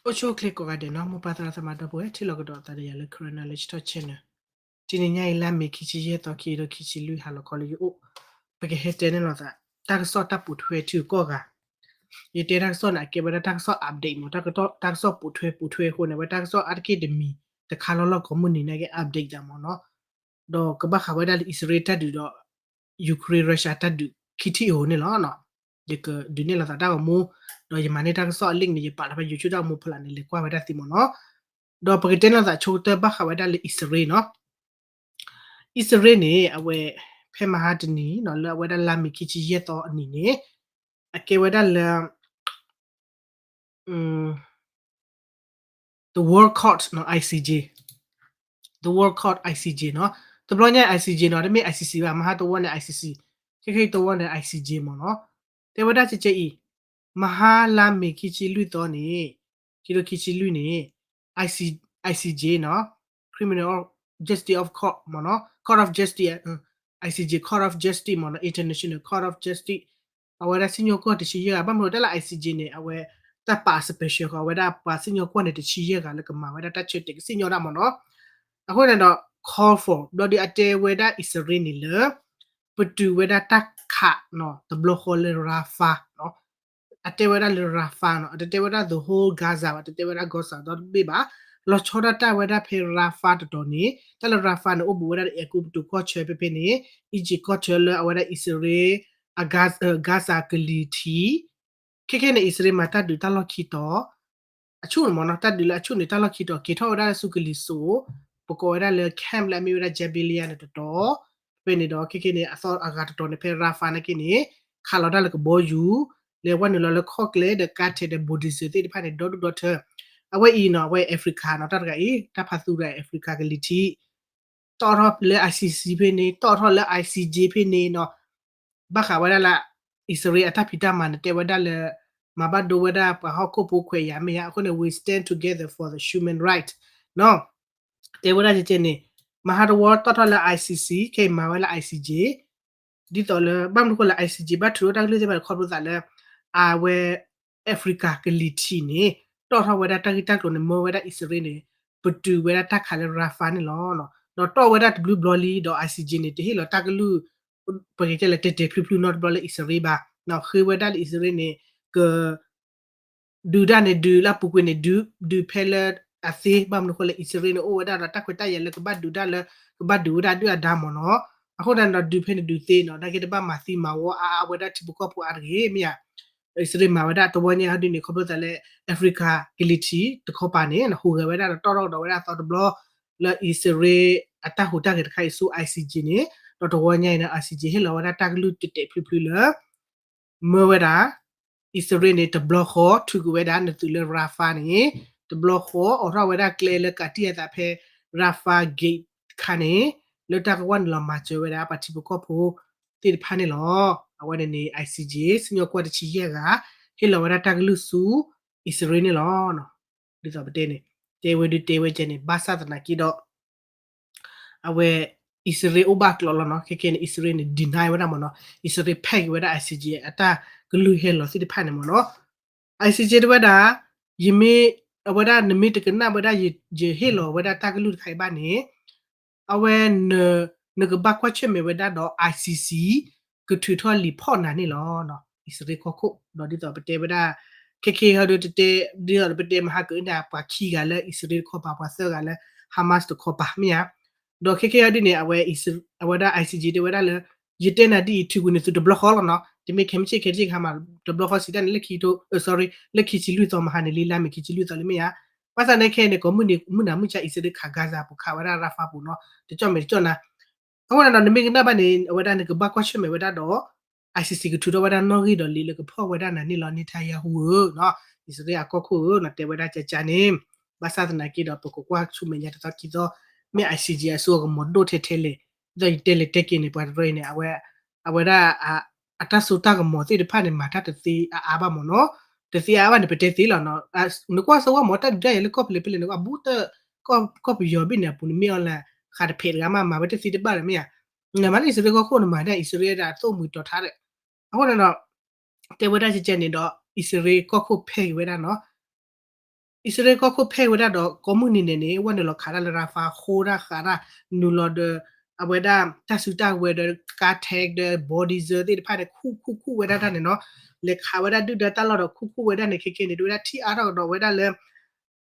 အိၣ်ဆူၣ်အိၣ်ချ့ကိးဂၤဒဲးနီၤ, မိၢ်ပၢ်သရၣ်သမါဒီပုၢ်ဝဲၢ် ထံၣ်လိာ်ကဒီးသးဒီးယၤလၢ Karen Knowledge Talk Channel. တနံၤညါအံၤ လါမ့ၤ ခံဆံယဲၢ်သီ ခံကထိခံဆံလွံၢ် ဟါလီၤခီလၢယအိၣ်, ပကဟဲတဲန့ၢ်လိာ်သး တၢ်ကစီၣ်တၢ်ပိာ်ထွဲထံကီၢ်ဂၤ, ယတဲတၢ်ကစီၣ်န့ၣ် အကဲဝဲဒၣ်တၢ်ကစီၣ် update မ့ၢ် တၢ်ကစီၣ်ပိာ်ထွဲပိာ်ထွဲအဃိန့ၣ် အဝဲတၢ်ကစီၣ်အါတက့ၢ်တမံၤတခါလီၤလီၤ ကိးမုၢ်နံၤနာ်က့ update သးမ့ၢ်နီၤ. ဒီးကဘၣ်ဃးဝဲဒၣ်လၢ အံၣ်စရ့လးတၢ်ဒုးဒီး Ukraine Russia တၢ်ဒုးခံထံၣ်အဃိန့ၣ်လီၤ. ယကဒုးနဲၣ်လိာ်သးတၢ်ဂီၤမူ, ဒီးယမၤန့ၢ်တၢ်ကစီၣ်အ link န့ၣ် ယပာ်လီၤဖဲ YouTube တၢ်ဂီၤမူဖီလာ်န့ၣ် လဲၤကွၢ်ဝဲဒၣ်သ့မ့ၢ်နီၤ. ဒီးပကတဲန့ၢ်လိာ်သးဆိကတၢၢ် ဘၣ်ဃးဝဲဒၣ်လၢအံၣ်စရ့လးနီၤ. အံၣ်စရ့လးန့ၣ် အဝဲ ဖဲမဟါတနံၤနီၤ လၢအဝဲဒၣ်လါမ့ၤခံဆံယဲၢ်သီအနံၤန့ၣ် အကဲဝဲဒၣ်လၢ the World Court နီၤ ICJ, the World Court ICJ နီၤ. တဘျီညါ ICJ နီၤ တမ့ၢ် ICC ဘၣ်, မဟါတဝီန့ၣ် ICC, ခဲခဲအံၤတဝီန့ၣ် ICJ မ့ၢ်နီၤ. တဲဝဲဒၣ်ကဲကဲအံၤ, မဟါလါမ့ၤခံဆံလွံၢ်သီန့ၣ်, ခံကထိခံဆံလွံၢ်န့ၣ် ICJ နီၤ, Criminal Justice of Court မ့ၢ်နီၤ, Court of Justice, ICJ Court of Justice မ့ၢ်နီၤ, International Court of Justice, အဝဲဒၣ်စံၣ်ညီၣ်ကွီၢ်တဆံယဲၢ်ဂၤ, ဘၣ်မနုၤတၢ်လၢ ICJ န့ၣ် အဝဲ တၢ်ပာ် special ဃီ အဝဲဒၣ်ပှၤစံၣ်ညီၣ်ကွီၢ်န့ၣ် တဆံယဲၢ်ဂၤလၢကမၤဝဲဒၣ်တၢ်ဆၢတဲာ်ကစံၣ်ညီၣ်တၢ်မ့ၢ်နီၤ. အဃိန့ၣ်ဒီး call for ဘျီဒီးအတဲဝဲဒၣ်အံၣ်စရ့လးန့ၣ်လၢ ပတုာ်ဝဲဒၣ်တၢ်ခးနီၤ တဘျီဃီလၢ Rafah နီၤ. အတဲဝဲဒၣ်လၢ Rafah နီၤ, အတတဲဝဲဒၣ် the whole Gaza ဘၣ်, တတဲဝဲဒၣ် Gaza ဒီတဘ့ၣ်ဘၣ်, လီၤဆီဒၣ်တၢ်ဝဲဒၣ်ဖဲ Rafah တတီၤန့ၣ်, တၢ်လၢ Rafah န့ၣ် အိၣ်ဘူးဝဲဒၣ်ဒီး အဲၤကူပတူးကီၢ်ဆၢဖဲဖဲန့ၣ်, Egypt ကီၢ်ဆၢလၢအဝဲဒၣ်အံၣ်စရ့လး Gaza ကလံၤထံး, ခဲခဲန့ၣ် အံၣ်စရ့လးမၤတၢ်ဒုးတၢ်လီၢ်ခံတီၤ, အဆူၣ်န့ၣ်မ့ၢ်နီၤ, တၢ်ဒုးလၢအဆူၣ်န့ၣ် တၢ်လီၢ်ခံတီၤ က့ၤထီၣ်ဝဲဒၣ်လၢဆူကလံၤစိး, ပကိးဝဲဒၣ်လၢ camp လၢအမ့ၢ်ဝဲဒၣ် Jabalia န့ၣ်တတီၤ, ဖဲန့ၣ်ဒီး ခဲခဲန့ၣ် အသီအဂၤတတီၤန့ၣ် ဖဲ Rafah နာ်က့န့ၣ် ခးလီၤတၢ်လၢကဘီယူၤ, လဲၤဝဲနုာ်လီၤလၢခီၣ်ကျဲဒီးကါထဲးဒီး bulldozer သ့ၣ်တဖၣ်န့ၣ် ဒီဒူၣ်ဒီထၢ, အဝဲအံၤနီၤ အဝဲ Africa နီၤ တၢ်တဂၤအံၤ တၢ်ဖးသူဒီး Africa ကလံၤထံး တီၣ်ထီၣ်လၢ ICC ဖဲန့ၣ်, တီၣ်ထီၣ်လၢ ICJ ဖဲန့ၣ်နီၤ, ဘၣ်ဃးဝဲဒၣ်လၢ အံၣ်စရ့လးအတၢ်ဖံးတၢ်မၤန့ၣ် တဲဝဲဒၣ်လၢ မၤဘၣ်ဒိဝဲဒၣ်ပှၤဟီၣ်ခိၣ်ဖိခွဲးယာ်မ့ၢ်ဧါ, အဃိန့ၣ် we stand together for the human right နီၤ. တဲဝဲဒၣ်ကဲကဲန့ၣ်, မဟါတဝီတီၣ်ထီၣ်လၢ ICC ခဲအံၤမၤဝဲလၢ ICJ, ဒ်သိးလၢ ဘၣ်မနုၤဃိလၢ ICJ ဘၣ်ထုးထီၣ်တၢ်ကလုၢ်သ့ၣ်တဖၣ်န့ၣ် ခီဖျိသးလၢ အဝဲ Africa ကလံၤထံးန့ၣ် တီၣ်ထီၣ်ဝဲဒၣ်တၢ်ဂ့ၢ်တၢ်ကျိၤန့ၣ် မၢဝဲဒၣ်အံၣ်စရ့လးန့ၣ် ပတုာ်ဝဲဒၣ်တၢ်ခးလၢ Rafah န့ၣ်လီၤ. ဒီးတီၣ်ဝဲဒၣ်တဘျုးဘျီလံဒီး ICJ န့ၣ် တဟ့ၣ်လီၤတၢ်ကလုၢ် ပကတဲလၢ တဲာ်တဲာ်ဖျုးဖျုးနီတဘျီလၢအံၣ်စရ့လးဘၣ်, ဃ့ဝဲဒၣ်လၢအံၣ်စရ့လးန့ၣ် က ဒုးတၢ်န့ၣ် ဒုးလၢအပူၤကွံာ်န့ၣ် ဒုး ဒုးဖဲလၢအသ့, ဘၣ်မနုၤဃိလၢအံၣ်စရ့လးန့ၣ် အိၣ်ဝဲဒၣ်ဒီးတၢ်ခွဲးတၢ်ယာ်လၢကဘၣ်ဒုးတၢ်လၢ ကဘၣ်ဒုးဝဲဒၣ်ဒုၣ်အဒါမ့ၢ်နီၤ. အဃိသတးန့ၣ်ဒီး ဒုးဖဲန့ၣ်ဒုးသ့နီၤ နာ်က့တဘၣ်မၤသံမၤဝီအါအါဝဲဒၣ်ထံဖိကီၢ်ဖိအါတဂ့ၤ မ့ၢ်ဧါ. အံၣ်စရ့လးမၤဝဲဒၣ်တဝီညါဟီဒ်န့ၣ် ခီဖျိသးလၢ Africa ကလံၤထံးတခီပၤန့ၣ် ဟူးဂဲၤဝဲဒၣ်ဒီးတီၣ်ထီၣ်ကဒီးဝဲဒၣ်အသီတဘျီ လၢအံၣ်စရ့လးအတၢ်ဟူးတၢ်ဂဲၤတခါအံၤဆူ ICJ န့ၣ်, ဒီးတဝီညါအံၤန့ၣ် ICJ ဟ့ၣ်လီၤဝဲဒၣ်တၢ်ကလုၢ်တဲာ်တဲာ်ဖျုးဖျုးလၢ မၢဝဲဒၣ် အံၣ်စရ့လးန့ၣ် တဘျီဃီထုးကွံာ်ဝဲဒၣ်နသုးလၢ Rafah န့ၣ်, တဘျီဃီအိးထီၣ်ဝဲဒၣ်ကျဲလၢကးတံၢ်အသးဖဲ Rafah Gate တခါန့ၣ်, လၢတၢ်ကဝၢ်နုာ်လီၤမၤစၢၤဝဲဒၣ်ပှၤထံဖိကီၢ်ဖိသ့ၣ်တဖၣ်န့ၣ်လီၤ. အဝဲန့ၣ်န့ၣ် ICJ စံၣ်ညီၣ်ကွီၢ်တဆံယဲၢ်ဂၤ ဟ့ၣ်လီၤဝဲဒၣ်တၢ်ကလုၢ်ဆူ အံၣ်စရ့လးန့ၣ်လီၤ. ဒ်သိးပတဲန့ၣ် တဲဝဲဒုးတဲဝဲကဲန့ၣ် ဘၣ်ဆၣ်သနာ်က့ဒီး အဝဲ အံၣ်စရ့လးအိၣ်ဘၣ်ကျိၤလီၤနီၤ. ခဲကဲန့ၣ် အံၣ်စရ့လးန့ၣ် deny ဝဲဒၣ်မ့ၢ်နီၤ. အံၣ်စရ့လးဖဲးက့ၤဝဲဒၣ် ICJ အတၢ်ကလုၢ်ဟဲလီၤသ့ၣ်တဖၣ်န့ၣ်မ့ၢ်နီၤ. ICJ တဲဝဲဒၣ် ယမ့ၢ် အဝဲဒၣ် နမ့ၢ်တကနၣ်ဝဲဒၣ် ယဟ့ၣ်လီၤဝဲဒၣ်တၢ်ကလုၢ်တခါအံၤဘၣ်န့ၣ် အဝဲ နကဘၣ်ကွၢ်ဆၢၣ်မဲာ်ဝဲဒၣ်ဒီး ICC ကထုးထီၣ်လံာ်ဖီၣ်နၤန့ၣ်လီၤ. အံၣ်စရ့လးကီၢ်ခိၣ် ဒီးဒ်သိးပတဲဝဲဒၣ် ခဲကဲဟီဒုးတတဲ ဒ်သိးပတဲမဟါကဒၣ် ပှၤခံဂၤလၢအံၣ်စရ့လးတခီပၤ ပှၤသၢဂၤလၢ Hamas တခီပၤမ့ၢ်ဧါ. ဒီးခဲကဲဟီဒုးန့ၣ် အဝဲ အံၣ်စ အဝဲဒၣ် ICJ တဲဝဲဒၣ်လၢ ယတဲနၤဒ်အံၤ ထုးကွံာ်နသုးတဘျီဃီလီၤနီၤ. တမ့ၢ်ခဲမုၢ်ဆ့ၣ်ခဲတဆ့ၣ်ခါမး တဘျီဃီစံးတၢ်န့ၣ် လၢခံကထိ sorry လၢခံဆံလွံၢ်သီမဟါန့ၣ်လံ လါမ့ၤခံဆံလွံၢ်သီလံမ့ၢ်ဧါ. ဘၣ်ဆၣ်န့ၣ်ခဲအံၤန့ၣ် ကိးမုၢ်နံၤမုၢ်နၤမုၢ်ဆါ အံၣ်စရ့လးခး Gaza ပူၤ ခးဝဲဒၣ် Rafah ပူၤနီၤ တကၠီၣ်မဲာ်တကၠီၣ်နါ အဃိန့ၣ်ဒီး နမ့ၢ်ကနၣ်ဘၣ်န့ၣ် အဝဲဒၣ်နကဘၣ်ကွၢ်ဆၢၣ်မဲာ်ဝဲဒၣ်ဒီး ICC ကထုးထီၣ်ဝဲဒၣ်နီၣ်ဂံၢ်ဒီးလံာ်လၢကဖီၣ်ဝဲဒၣ်နၤန့ၣ်လီၤ Netanyahu ဧၢနီၤ အံၣ်စရ့လးအကီၢ်ခိၣ်ဧၢနီၤ တဲဝဲဒၣ်ကကန့ၣ် ဘၣ်ဆၣ်သနာ်က့ဒီး ပကကွၢ်ဆူမဲာ်ညါတသီခံသီ မ့ၢ် ICJ အစိအကမီၤဒိၣ်ထဲထဲလဲၣ် ဒ်သိးယတဲလဲၤတဲက့ၤန့ၣ် ပှၤတရၢအံၤန့ၣ် အဝဲ အဝဲဒၣ် အတၢ်စိတၢ်ကမီၤသ့ၣ်တဖၣ်န့ၣ် မၤတၢ်တသ့အါအါဘၣ်မ့ၢ်နီၤ တသ့အါအါဘၣ်န့ၣ် ပတဲသ့လီၤနီၤ နကွၢ်စ့ၢ်ကီးမ့ၢ်တၢ်ဒုးတၢ်ယၤလၢကီၢ်ဖဲလဲၣ်ဖဲလဲၣ်န့ၣ် အဘူးတၢ် ကီၢ်ပယီၤဘ့ၣ်န့ၣ် အပူၤန့ၣ်မ့ၢ်အီၤလဲၣ် ဃးတဖျဲးတဂၤမး မၤဝဲတသ့တဘၣ်လၢၤမ့ၢ်ဧါ နမၤန့ၢ်အံၣ်စရ့လးကီၢ်ခိၣ်န့ၣ် မၤန့ၢ်အံၣ်စရ့လးဒၣ်သိၣ်မှံၤတီၤထါဒီး အဃိန့ၣ်ဒီး တဲဝဲဒၣ်ကကဲန့ၣ်ဒီး အံၣ်စရ့လးကီၢ်ခိၣ်ဖဲးက့ၤဝဲဒၣ်နီၤ အံၣ်စရ့လးကီၢ်ခိၣ်ဖဲဝဲဒၣ်ဒီး ကိးမုၢ်နံၤန့ၣ်န့ၣ် ဝဲနုာ်လီၤခးတၢ်လၢ Rafah ဃိတၢ်ဃးတၢ် နုာ်လီၤဒီး အဝဲဒၣ်တၢ်စုတၢ်ဝဲၤဒီး ကါ tank ဒီး bulldozer သ့ၣ်တဖၣ်န့ၣ် ခူၣ်ခူၣ်ခူၣ်ဝဲဒၣ်တၢ်န့ၣ်နီၤ, လဲၤခးဝဲဒၣ်ဒုၣ်ဒါတၢ်လီၢ်ဒီး ခူၣ်ခူၣ်ဝဲဒၣ်န့ၣ် ခဲကဲန့ၣ် တဝဲဒၣ်ထံၣ်အါထီၣ်ကဒီးဝဲဒၣ်လၢ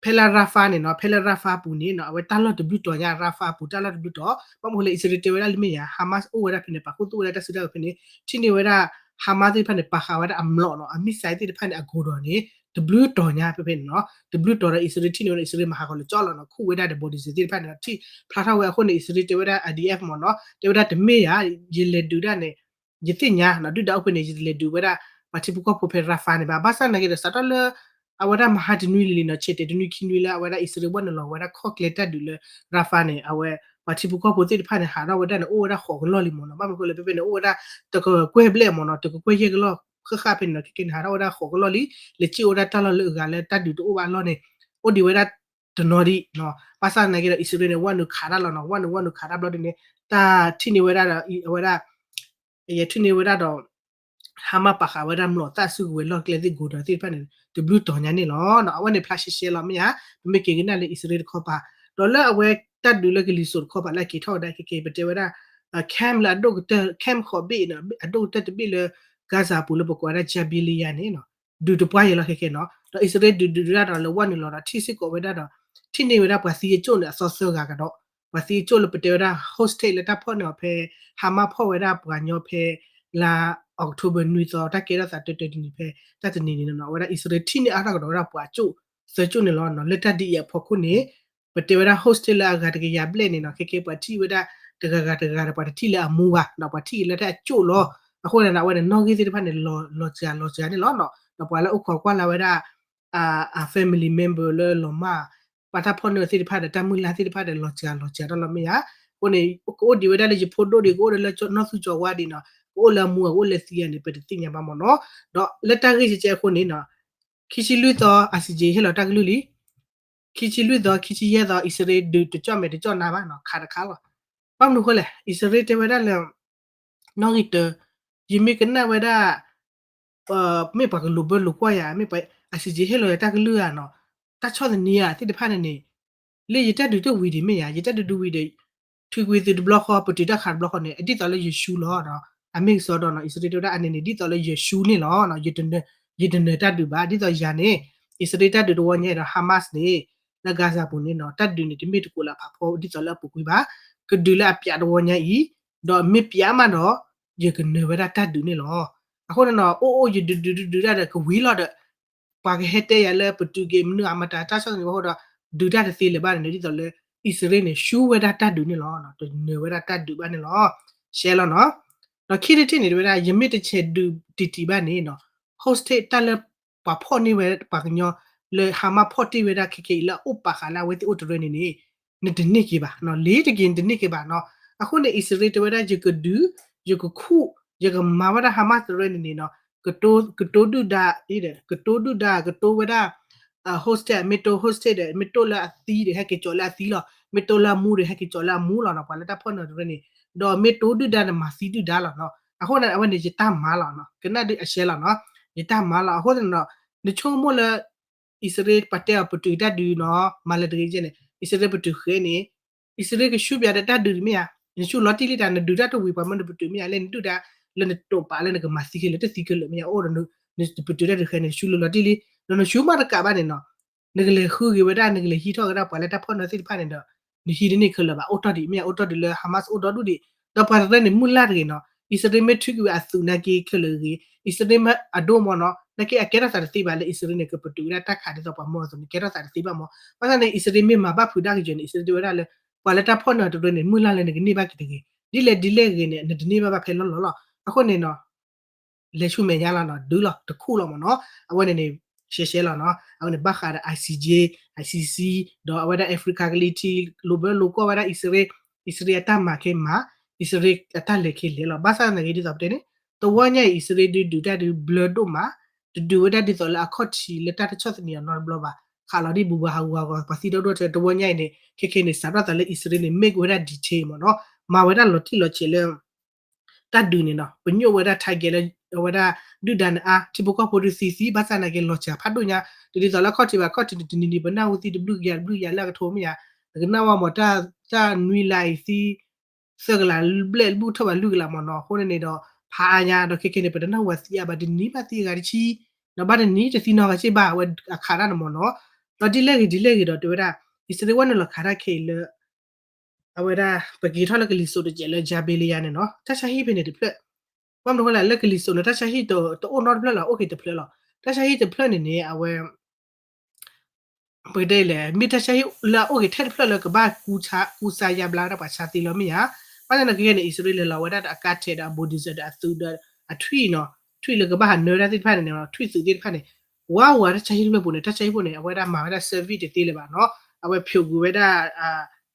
ဖဲလၢ Rafah န့ၣ်နီၤ, ဖဲလၢ Rafah အပူၤန့ၣ်နီၤ အဝဲတၢ်လီၢ်တဘျုးတီၤညါ Rafah အပူၤ တၢ်လီၢ်တဘျုးတီၤ, ဘၣ်မနုၤဃိလဲၣ် အံၣ်စရ့လးတဲဝဲဒၣ်လၢမ့ၢ်ယၤ Hamas အိၣ်ဝဲဒၣ်ဖဲန့ၣ် ပာ်ခူသူၣ်ဝဲဒၣ်တၢ်စုတၢ်ဝဲၤဖဲန့ၣ် ထံၣ်န့ၢ်ဝဲဒၣ် Hamas သ့ၣ်တဖၣ်န့ၣ် ပာ်ဃာ်ဝဲဒၣ်အမျိာ်နီၤ အ missile သ့ၣ်တဖၣ်န့ၣ် အကိၤဒီးန့ၣ် တဘျုးတီၤညါဖဲဖဲန့ၣ်နီၤ, တဘျုးတီၤဒီး အံၣ်စရ့လးထံၣ်န့ၢ်ဝဲဒၣ် အံၣ်စရ့လးမၤဟးဂီၤလၢကၠီလီၤနီၤ, ခူၣ်ဝဲဒၣ်ဒီး bulldozer သ့ၣ်တဖၣ်န့ၣ်ဒီး ထံၣ်ဖျါထီၣ်ဝဲအဃိန့ၣ် အံၣ်စရ့လးတဲဝဲဒၣ် I D F မ့ၢ်နီၤ, တဲဝဲဒၣ်တမ့ၢ်ယၤ ယလဲၤဒုးဒၣ်န့ၣ် ယသ့ၣ်ညါနီၤ ဒုၣ်ဒါအိၣ်ဖဲန့ၣ် ယတလဲၤဒုးဝဲဒၣ် ပှၤထံဖိကီၢ်ဖိဖဲ Rafah န့ၣ်ဘၣ်, ဘၣ်ဆၣ်သနာ်က့ဒီး စးထီၣ်လၢ အဝဲဒၣ်မဟါတနွံလံနီၤ ဆဲးတဲာ်တနွံခံနွံလၢအဝဲဒၣ်အံၣ်စရ့လးဝဲနုာ်လီၤဝဲဒၣ်ခီၣ်ကျဲတၢ်ဒုးလၢ Rafah န့ၣ် အဝဲ ပှၤထံဖိကီၢ်ဖိသ့ၣ်တဖၣ်န့ၣ် ဟးထီၣ်ဝဲဒၣ်န့ၣ် အိၣ်ဝဲဒၣ်ဃိးကလီၢ်လံမ့ၢ်နီၤ, ဘၣ်မနုၤဃိလဲၣ် ဖဲဖဲန့ၣ် အိၣ်ဝဲဒၣ်တကကွဲၢ်ဘျဲၣ်မ့ၢ်နီၤ, တကကွဲၢ်ယဲၢ်ကလီၢ်ဃၣ်ဃၣ်ဖဲန့ၣ်နီၤ, ခဲကဲန့ၣ် ဟးထီၣ်ဝဲဒၣ်ဃိးကလီၢ်လံ, လဲၤစံၣ်အိၣ်ဝဲဒၣ်တၢ်လီၢ်လၢအဂၤလၢတၢ်ဒုးတအိၣ်ဘၣ်အလီၢ်န့ၣ် အိၣ်ဒံးဝဲဒၣ်တနီၤဒံးနီၤ, ဘၣ်ဆၣ်သနာ်က့ဒီး အံၣ်စရ့လးန့ၣ် ဝဲနုာ်ခးတၢ်လီၤနီၤ, ဝဲနုာ်ဝဲနုာ်ခးတၢ်ဘျီဒ်န့ၣ် တၢ်ထံၣ်န့ၢ်ဝဲဒၣ်ဒီး အဝဲဒၣ် ယထံၣ်န့ၢ်ဝဲဒၣ်ဒီး Hamas ပာ်ဃာ်ဝဲဒၣ်မျိာ်သၣ်စုကဝဲၤလီၢ်ကျဲသ့ၣ် ကိၤဒၤသ့ၣ်တဖၣ်န့ၣ် တဘျုးတီၤညါန့ၣ်လီၤ. အဝဲန့ၣ်ဖျါရှဲရှဲလီၤမ့ၢ်ဧါ, ပမ့ၢ်က့ၤကနၣ်လၢအံၣ်စရ့လးတခီပၤ, ဒီးလၢအဝဲတၢ်ဒုးလၢကလံၤစိးတခီပၤလၢအက့ၤထီၣ်ဝဲဒၣ်ခဲကဲ ပတဲဝဲဒၣ် camp လၢအဒိၣ်ကတၢၢ် camp ဃိးဘ့ၣ်နီၤ, အဒိၣ်ကတၢၢ်တဘ့ၣ်လၢ Gaza ပူၤလၢပကိးဝဲဒၣ် Jabalia န့ၣ်နီၤ, ဒုးတပှၢ်ယဲလီၤခဲကဲနီၤ, ဒီးအံၣ်စရ့လးဒုးဒုးဒၣ်ဒီးလၢဝဲနုာ်လီၤဒီးထံၣ်စ့ၢ်ကီးဝဲဒၣ်ဒီး ထံၣ်န့ၢ်ဝဲဒၣ်ပှၤသံအကၠိၣ်န့ၣ် အသီသၢဂၤကဒီး ပှၤသံအကၠိၣ်လၢပတဲဝဲဒၣ် hostage လၢတၢ်ဖီၣ်န့ၢ်အီၤဖဲ Hamas ဖီၣ်ဝဲဒၣ်ပှၤကညီဖဲ လါ October နွံသီ တၢ်ကဲထီၣ်သးတၢတၢတနံၤဖဲ တၢ်တနံၤန့ၣ်နီၤ, အဝဲဒၣ်အံၣ်စရ့လးထံၣ်န့ၢ်အါထီၣ်ကဒီးဝဲဒၣ်ပှၤကၠိၣ်သၢကၠိၣ်န့ၣ်လီၤ. လၢတၢ်ဒုးအံၤအဖီခိၣ်န့ၣ် ပတဲဝဲဒၣ် hostage လၢအဂၤတကယၤဘျဲၣ်န့ၣ်နီၤ, ခဲကဲပှၤထံၣ်ဝဲဒၣ်တဂၤဂၤတဂၤဒီး ပှၤတထံၣ်လၢအမူဘၣ်ဒီး ပှၤထံၣ်က့ၤလၢတၢ်အကၠိၣ်လီၤ. အဃိန့ၣ် အဝဲန့ၣ် နီၣ်ဂံၢ်သ့ၣ်တဖၣ်န့ၣ် လီၤစှၤလီၤစှၤန့ၣ်လီၤ. ဒီးပှၤလၢအိၣ်ခိးကွၢ်လၢ်ဝဲဒၣ် အ family member လၢလီၤမၢ် ပှၤတၢ်ဖီၣ်န့ၢ်သ့ၣ်တဖၣ်ဒီး တၢ်မုၢ်လၢ်သ့ၣ်တဖၣ်ဒီး လီၤစှၤလီၤစှၤတၢ်လီၤမ့ၢ်ဧါ. အဃိန့ၣ် ကအိၣ်ဒံးဝဲဒၣ်လၢယဖိဒိၣ်ဒံး ကအိၣ်ဒီးလၢနီၢ်သူကၠီၤဝါဒံးနီၤ, ကအိၣ်လၢအမူအကအိၣ်လၢသံအန့ၣ် ပတသ့ၣ်ညါဘၣ်မ့ၢ်နီၤ. ဒီးလၢတၢ်ဂ့ၢ်ကဲကဲအဃိန့ၣ်နီၤ ခံဆံလွံၢ်သီ ICJ ဟ့ၣ်လီၤတၢ်ကလုၢ်လံ. ခံဆံလွံၢ်သီ ခံဆံယဲၢ်သီ အံၣ်စရ့လးဒုးတကၠီၣ်မဲာ်တကၠီၣ်နါဘၣ်နီၤ, ခးတခါလီၤ. ဘၣ်မနုၤဃိလဲၣ် အံၣ်စရ့လးတဲဝဲဒၣ်လၢ နီၣ်ဂံၢ်တၢ ယမ့ၢ်ကနၣ်ဝဲဒၣ် မ့ၢ်ပှၤကလိာ်ဘၢလိာ်ကွၢ်ယၤ မ့ၢ်ပှၤ ICJ ဟ့ၣ်လီၤယၤတၢ်ကလုၢ်ဧါနီၤ, တၢ်ဆီၣ်သနံးဧါသ့ၣ်တဖၣ်န့ၣ်န့ၣ် လၢယတၢ်ဒုးတဝံၤဒံးမ့ၢ်ယၤ ယတၢ်ဒုးတဝံၤဒီး ထုးကွံာ်သုတဘျီဃီ ပတုာ်တၢ်ခးတဘျီဃီန့ၣ် ဒ်သိးလၢယရှုံးလီၤ. အမ့ၢ်ကစီဒီးနီၤ အံၣ်စရ့လးတဲဝဲဒၣ်အန့ၣ်န့ၣ် ဒ်သိးလၢယရှုံးန့ၣ်လီၤ. ယတနၢၤတၢ်ဒုးဘၣ် ဒ်သိးယၤန့ၣ် အံၣ်စရ့လးတၢ်ဒုးတဝီညါအံၤဒီး Hamas န့ၣ် လၢ Gaza ပူၤန့ၣ်နီၤ တၢ်ဒုးန့ၣ် တမ့ၢ်တကိးလၢအဖးဖီ ဒ်သိးလၢအပူၤကွံာ်ဘၣ်. ကဒုးလၢအပျးတဝီညါအံၤ ဒီးမ့ၢ်ပျးမးဒီး ယကနၢၤဝဲဒၣ်တၢ်ဒုးန့ၣ်လီၤ. အဃိန့ၣ်နီၤ အိၣ်အိၣ်ယဒုးဒုးဒုးဒုးတၢ်ဒီးကဝံၤလီၤဒီး ပှၤကဟဲတဲယၤလၢပတုာ်က့ၤမနုၤအမတၤတၢ်ဆီၣ်သနံးအဃိဒီး ဒုးတၢ်တသ့လၢၤဘၣ်န့ၣ် ဒ်သိးလၢ အံၣ်စရ့လးန့ၣ် ရှုံးဝဲဒၣ်တၢ်ဒုးန့ၣ်လီၤ. တနၢၤဝဲဒၣ်တၢ်ဒုးဘၣ်န့ၣ်လီၤ. ရှဲလီၤနီၤ. ဒီးခံထံၣ်တထံၣ်န့ၣ် တဲဝဲဒၣ် ယမ့ၢ်တဆဲးဒုးတံၢ်တံၢ်ဘၣ်န့ၣ်နီၤ hostage တၢ်လၢပှၤဖီၣ်န့ၢ်ဝဲပှၤကညီ လၢ Hamas ဖီၣ်တ့ၢ်ဝဲဒၣ်ခဲကဲအံၤလၢအအိၣ်ပာ်ဃာ်လၢအဝဲသ့ၣ်အိၣ်တရၢန့ၣ်န့ၣ် နတန့ၢ်က့ၤဘၣ်နီၤ လ့ၤတက့ၤ နတန့ၢ်က့ၤဘၣ်နီၤ. အဃိန့ၣ် အံၣ်စရ့လးတဲဝဲဒၣ် ယကဒုး ယကခူၣ် ယကမၤဝဲဒၣ် Hamas တရၢန့ၣ်န့ၣ်နီၤ ကတိၤ ကတိၤဒုၣ်ဒါ ကတိၤဒုၣ်ဒါ ကတိၤဝဲဒၣ် hostage မ့ၢ်တိ hostage ဒီး မ့ၢ်တိလၢအသံဒီး ဟဲက့ၤကၠီၤလၢအသံလီၤ. မ့ၢ်တိလၢအမူဒီး ဟဲက့ၤကၠီၤလၢအမူလီၤနီၤ ပှၤလၢတၢ်ဖီၣ်န့ၢ်တရၢန့ၣ် ဒီးမ့ၢ်တိဒုၣ်ဒါန့ၣ် မၤသံဒုၣ်ဒါလီၤနီၤ. အဃိန့ၣ် အဝဲန့ၣ် ယတၢ်မၤလီၤနီၤ ကနၣ်ဒုးအရှဲလီၤနီၤ ယတၢ်မၤလီၤ. အဃိသတးန့ၣ်နီၤ နဆိကမိၣ်လၢ အံၣ်စရ့လးပှၤတဲအီၤပတုာ်တၢ်ဒုးနီၤ မၤလၢတဂ့ၤကဲန့ၣ် အံၣ်စရ့လးပတုာ်ဃဲန့ၣ် အံၣ်စရ့လးကရှုံးပၠးဒီးတၢ်ဒုးမ့ၢ်ဧါ နရှုံးလီၤတံၢ်လံတၢ် နဒုးတၢ်တဝံၤပှၤမၢနပတုာ်မ့ၢ်ဧါ လၢနဒုၣ်ဒါ လၢနတိာ်ပာ်လၢနကမၤသံခဲလၢာ် တသံခဲလၢာ်မ့ၢ်ဧါ အိၣ်ဒီး နပတုာ်တၢ်ဒုးဃဲန့ၣ် နရှုံးလီၤလီၤတံၢ်လံ ဒီးနရှုံးမးတကးဘၣ်န့ၣ်နီၤ နကလဲၤဃုက့ၤဝဲဒၣ် နကလဲၤဟံးထီၣ်က့ၤဒၣ်ပှၤလၢတၢ်ဖီၣ်န့ၢ်သ့ၣ်တဖၣ်န့ၣ်ဒီး နဟံးတန့ၢ်ခဲလၢာ်ဘၣ် အိၣ်တီၢ်ဒံးမ့ၢ်ဧါ အိၣ်တီၢ်ဒံးလၢ Hamas အိၣ်ဒီဒူၣ်ဒံး ဒီးပှၤတရၢန့ၣ် မုၢ်လၢ်တဂ့ၤနီၤ အံၣ်စရ့လးမ့ၢ်ထုးက့ၤဝဲအသုးနာ်က့ခဲလၢာ်တဂ့ၤ အံၣ်စရ့လးမ့ၢ်အဒိၣ်မ့ၢ်နီၤ နာ်က့အကဲထီၣ်သးတသ့ဘၣ်လၢအံၣ်စရ့လးန့ၣ် ကပတုာ်ဝဲဒၣ်တၢ်ခးဒ်သိးပှၤမၢအသိးန့ၣ် ကဲထီၣ်သးတသ့ဘၣ်မ့ၢ် ဘၣ်ဆၣ်န့ၣ် အံၣ်စရ့လးမ့ၢ်မၤဘၣ်ဖုးဒၣ်ကယဲၢ်န့ၣ် အံၣ်စရ့လးတဲဝဲဒၣ်လၢ ပှၤလၢတၢ်ဖီၣ်န့ၢ်တရၢန့ၣ် မုၢ်လၢ်လၢနကန့ၢ်ဘၣ်က့ၤတဂ့ၤ ဒ်လဲၣ်ဒ်လဲၣ်ဂ့ၤန့ၣ် နတန့ၢ်ဘၣ်ဘၣ်ဖဲလီၢ်လီၢ်လီၤ အဃိန့ၣ်နီၤ လဲၤဆူမဲာ်ညါလီၤနီၤ ဒုးလီၤ တခူၣ်လီၤမ့ၢ်နီၤ အဝဲန့ၣ်န့ၣ် ရှဲရှဲလီၤနီၤ အဝဲန့ၣ်ဘၣ်ဃးဒီး ICJ ICC ဒီးအဝဲဒၣ် Africa ကလံၤထံး လိာ်ဘၢလိာ်ကွီၢ်ဝဲဒၣ်အံၣ်စရ့လး အံၣ်စရ့လးအတၢ်မၤခဲမၤ အံၣ်စရ့လးအတၢ်လဲၤခဲလဲၤလီၤ ဘၣ်ဆၣ်သနာ်က့ဒ်သိးပတဲန့ၣ် တဝီညါအံၤ အံၣ်စရ့လးဒုးဒုးတၢ်ဒုးဘျၢဒိၣ်မး တဒုးဝဲဒၣ်ဒ်သိးလၢအခီၣ်ထံးလၢတၢ်တဆီၣ်သနံးအီၤနီတဘျီဘၣ် ခးလီၤဒ်ဘူးဘူးဟးဂူာ်ဟးဂီၤ ပှၤသံဒီဒိၣ်ထဲ တဝီညါအံၤန့ၣ် ခဲခဲန့ၣ် စးထီၣ်သးလၢအံၣ်စရ့လးန့ၣ် မ့ၢ်က့ၤဝဲဒၣ် detail မ့ၢ်နီၤ မၤဝဲဒၣ်လီၤတံၢ်လီၤဆဲးလၢ တၢ်ဒုးန့ၣ်နီၤ ပညိၣ်ဝဲဒၣ် target လၢ အဝဲဒၣ်ဒုၣ်ဒါန့ၣ်အါ ထံဖိကီၢ်ဖိဒုးသံသံ ဘၣ်ဆၣ်သနာ်က့ လီၤစှၤဖးဒိၣ်ညါ တဒ်သိးလၢအခီၣ်ထံးဘၣ် အခီၣ်ထံးန့ၣ် တနံၤနံၤပနၢ်ဟူသံတဘျုးကယၤတဘျုးကယၤလၢအကထိမ့ၢ်ဧါ, နကနၣ်ဝဲမ့ၢ် တၢ်နွံလါအံၤသံ သၢကလးဘျဲၣ်တဘူၣ်ထီၣ်ဘၣ်လွံၢ်ကလးမ့ၢ်နီၤ အဃိန့ၣ်န့ၣ်ဒီး ဖးအါညါဒီးခဲခဲန့ၣ် ပတနၢ်ဟူဘၣ်သံအါဘၣ် တနံၤဘၣ်သံအဂၤတဆံ ဒီးဘၣ်တနံၤတသံနီတဂၤစ့ၢ်ဘၣ် အဝဲအခးတၢ်န့ၣ်မ့ၢ်နီၤ, ဒီးဒ်လဲၣ်ဂ့ၤဒ်လဲၣ်ဂ့ၤဒီးတဲဝဲဒၣ် အံၣ်စရ့လးဝဲနုာ်လီၤခးတၢ်ခဲအံၤလၢ အဝဲဒၣ် ပက့ၤထီၣ်လၢကလံၤစိးတစဲးလၢ Jabalia န့ၣ်နီၤ တၢ်ဆါဟံၣ်ဖဲန့ၣ်တဖျၢၣ်, ဘၣ်မနုၤဃိလဲၣ် လၢကလံၤစိးန့ၣ် တၢ်ဆါဟံၣ်တအိၣ်နီတဖျၢၣ်လီၤ အိၣ်က့ၤတဖျၢၣ်လီၤ, တၢ်ဆါဟံၣ်တဖျၢၣ်န့ၣ်န့ၣ် အဝဲ ပကတဲလဲၣ် မ့ၢ်တၢ်ဆါဟံၣ်လၢအအိၣ်က့ၤထဲတဖျၢၣ်လၢကဘၣ်ကူစါ ကူစါယါဘျါဝဲဒၣ်ပှၤဆါသ့လီၤမ့ၢ်ဧါ, ဘၣ်ဆၣ်သနာ်က့န့ၣ် အံၣ်စရ့လးလဲၤလီၤဝဲဒၣ်ဒီးအကါထဲးဒီးအ bulldozer ဒီးအသုးဒီးအထွံၣ်နီၤ, ထွံၣ်လၢကဘၣ်ဟးနၢတၢ်သ့ၣ်တဖၣ်န့ၣ် ထွံၣ်သုးသ့ၣ်တဖၣ်န့ၣ် ဝါဝါတၢ်ဆါဟံၣ်တဖျၢၣ်ပူၤန့ၣ် တၢ်ဆါဟံၣ်ဖိန့ၣ် အဝဲဒၣ်မၤဝဲဒၣ် service တသ့လၢၤဘၣ်နီၤ, အဝဲဖျိးကွံာ်ဝဲဒၣ်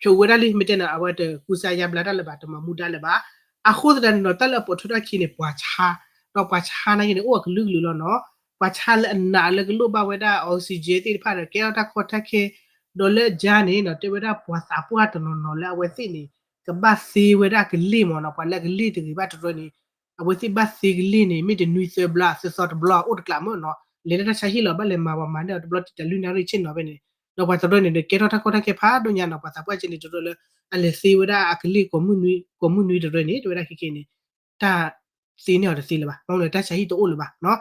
ဖျိးကွံာ်ဝဲဒၣ်လံ မ့ၢ်တဲန့ၣ် အဝဲတကူစါယါဘျါတၢ်လၢၤဘၣ် တမၤမူဒါလၢၤဘၣ်, အဃိသတးန့ၣ်ဒီး တၢ်လၢအပိာ်ထွဲထီၣ်ခံန့ၣ် ပှၤဆါ, ဒီးပှၤဆါနာ်က့န့ၣ် အိၣ်အကလုာ်ကလုာ်လီၤနီၤ, ပှၤဆါလၢအနာ်လၢကလိၣ်ဘၣ်ဝဲဒၣ် oxygen သ့ၣ်တဖၣ်ဒီး ကဲထီၣ်တၢ်ကီတၢ်ခဲ, ဒီးလၢအယါန့ၣ်နီၤ တဲဝဲဒၣ်ပှၤသးပှၢ်တနီၤနီၤလၢအဝဲသ့ၣ်န့ၣ် ကဘၣ်သ့ဝဲဒၣ်ကလ့ၢ်မ့ၢ်နီၤ, ပှၤလၢအကလ့ၢ်တဂ့ၤဘၣ်တရၢန့ၣ် အဝဲသ့ၣ်ဘၣ်သ့ကလ့ၢ်န့ၣ် မ့ၢ်တနွံသၢဘျီ သၢသီတဘျီ အိၣ်တကျးမ့ၢ်နီၤ, လဲၤတၢ်တၢ်ဆါဟံၣ်လီၤ ဘၣ်လဲၤမၤပှၤမၤန့ၢ်အီၤတဘျီ တံာ်တာ်လွံၢ်နၣ်ရံၣ်ဆ့ၣ်နီၤဖဲန့ၣ်, ဒီးပှၤတရၢန့ၣ်ဒီး ကဲထီၣ်တၢ်ကီတၢ်ခဲဖးဒိၣ်ညါနီၤ, ပှၤသးပှၢ်ကဲန့ၣ်တရၢလၢ အလဲၤသ့ဝဲဒၣ်အကလ့ၢ် ကိးမုၢ်နွံတရၢန့ၣ် တဲဝဲဒၣ်ခဲခဲန့ၣ် တၢ်သ့န့ၢ်အီၤတသ့လၢၤဘၣ်, မ့ၢ်လၢတၢ်ဆါဟံၣ်တအိၣ်လၢၤဘၣ်နီၤ,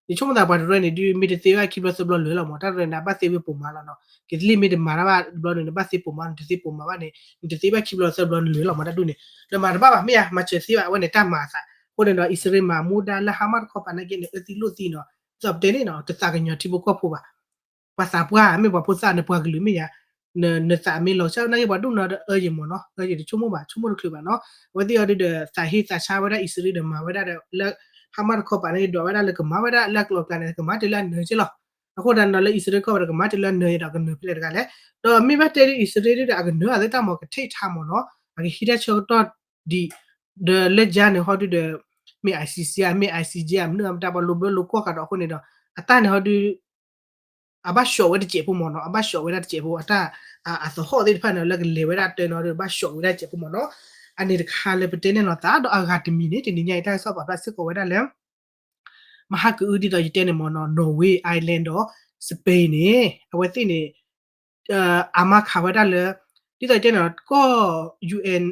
ယဆိကမိၣ်သးပှၤတရၢန့ၣ် ဒုးမ့ၢ်တသ့ဘၣ်ခံဘျီသၢဘျီလဲၤလီၤမ့ၢ် တၢ်တရၢန့ၣ် အဘၣ်သ့ဝဲပိာ်မၤလီၤနီၤ, ကသ့ၣ်လံမ့ၢ်တမၤတၢ်ဘၣ်တဘျီန့ၣ် နဘၣ်သ့ပိာ်မၤ နတသ့ပိာ်မၤဘၣ်န့ၣ် နတသ့ဘၣ်ခံဘျီသၢဘျီလဲၤလီၤမ့ၢ်တၢ်ဒူၣ်န့ၣ်, နမၤတဘၣ်ဘၣ်မ့ၢ်ဧါ, မၤစၢၤသ့ဘၣ် အဝဲန့ၣ်တၢ်မၤအသး, အဃိန့ၣ်ဒီး အံၣ်စရ့လးမၤမူဒါလၢ Hamas တခီပၤနာ်က့န့ၣ် အၢသံလိၣ်သံနီၤ, ဒ်သိးပတဲန့ၣ်နီၤ တသးကညီၤထံဖိကီၢ်ဖိဘၣ် ပှၤသးပှၢ် မ့ၢ်ပှၤဖိသၣ်န့ၣ် ပှၤကလုာ်မ့ၢ်ယါ, နသးမ့ၢ်လီၤဆၣ်နာ်က့ ပှၤဒိၣ်နီၤဒီးအၢယံၤမ့ၢ်နီၤ, အၢယံၤတဆိကမိၣ်ဘၣ် ဆိကမိၣ်တချုးဘၣ်နီၤ, အဝဲသ့ၣ်အီၤဒုးဒီး သးဟ့သးဆါဝဲဒၣ်အံၣ်စရ့လးဒီးမၤဝဲဒၣ်ဒီးလၢ Hamas တခီပၤန့ၣ် ဒွးဝဲဒၣ်လၢကမၤဝဲဒၣ်လၢအကျိၤအကျဲန့ၣ် ကမၤတုၤလၢအနၢၤက့လီၤ, အဃိသတးန့ၣ်ဒီးလၢအံၣ်စရ့လးတခီပၤဒီး ကမၤတုၤလၢအနၢၤဒီးကနၢၤဖဲလဲၣ်တဂၤလဲၣ်, ဒီးမ့ၢ်ဘၣ်တဲဒ်အံၣ်စရ့လးဒုးဒီး အကနၢၤအသ့ၣ်တၢ်မ့ၢ်ကထံၣ်ထါမ့ၢ်နီၤ, အကဟံးတၢ်ဆၢကတီၢ်ဒံး, ဒီးလၢကါန့ၣ်ဟီဒုးဒီး မ့ၢ် ICC ဧါ မ့ၢ် ICJ ဧါ မနုၤအမတၤ ပှၤလိၤဘၢလိၤကွၢ်ဃာ်ဒီးအဃိန့ၣ်ဒီး အတၢ်န့ၣ်ဟီဒုး အဘၣ်ဆှီးဝဲတစဲးဖိမ့ၢ်နီၤ, အဘၣ်ဆှီးဝဲဒၣ်တစဲးဖိ အတၢ် အသဟီၣ်သ့ၣ်တဖၣ်န့ၣ် လၢကလဲၤဝဲဒၣ်တဲနီၤဒီး ဘၣ်ဆှီးဝဲဒၣ်တစဲးဖိမ့ၢ်နီၤ, အန့ၣ်တခါလၢပတဲန့ၢ်လိာ်သး ဒီးအဂၤတမံၤန့ၣ် တနံၤညါအံၤ တၢ်ကစီၣ်ပာ်ဖျါစ့ၢ်ကီးဝဲဒၣ်လၢ မဟါကအုဒ်သိးယတဲန့ၣ်မ့ၢ်နီၤ Norway, Ireland ဒီး Spain န့ၣ် အဝဲသ့ၣ်န့ၣ် အမၤခးဝဲဒၣ်လၢ ဒ်သိးယတဲန့ၣ် ကီၢ် UN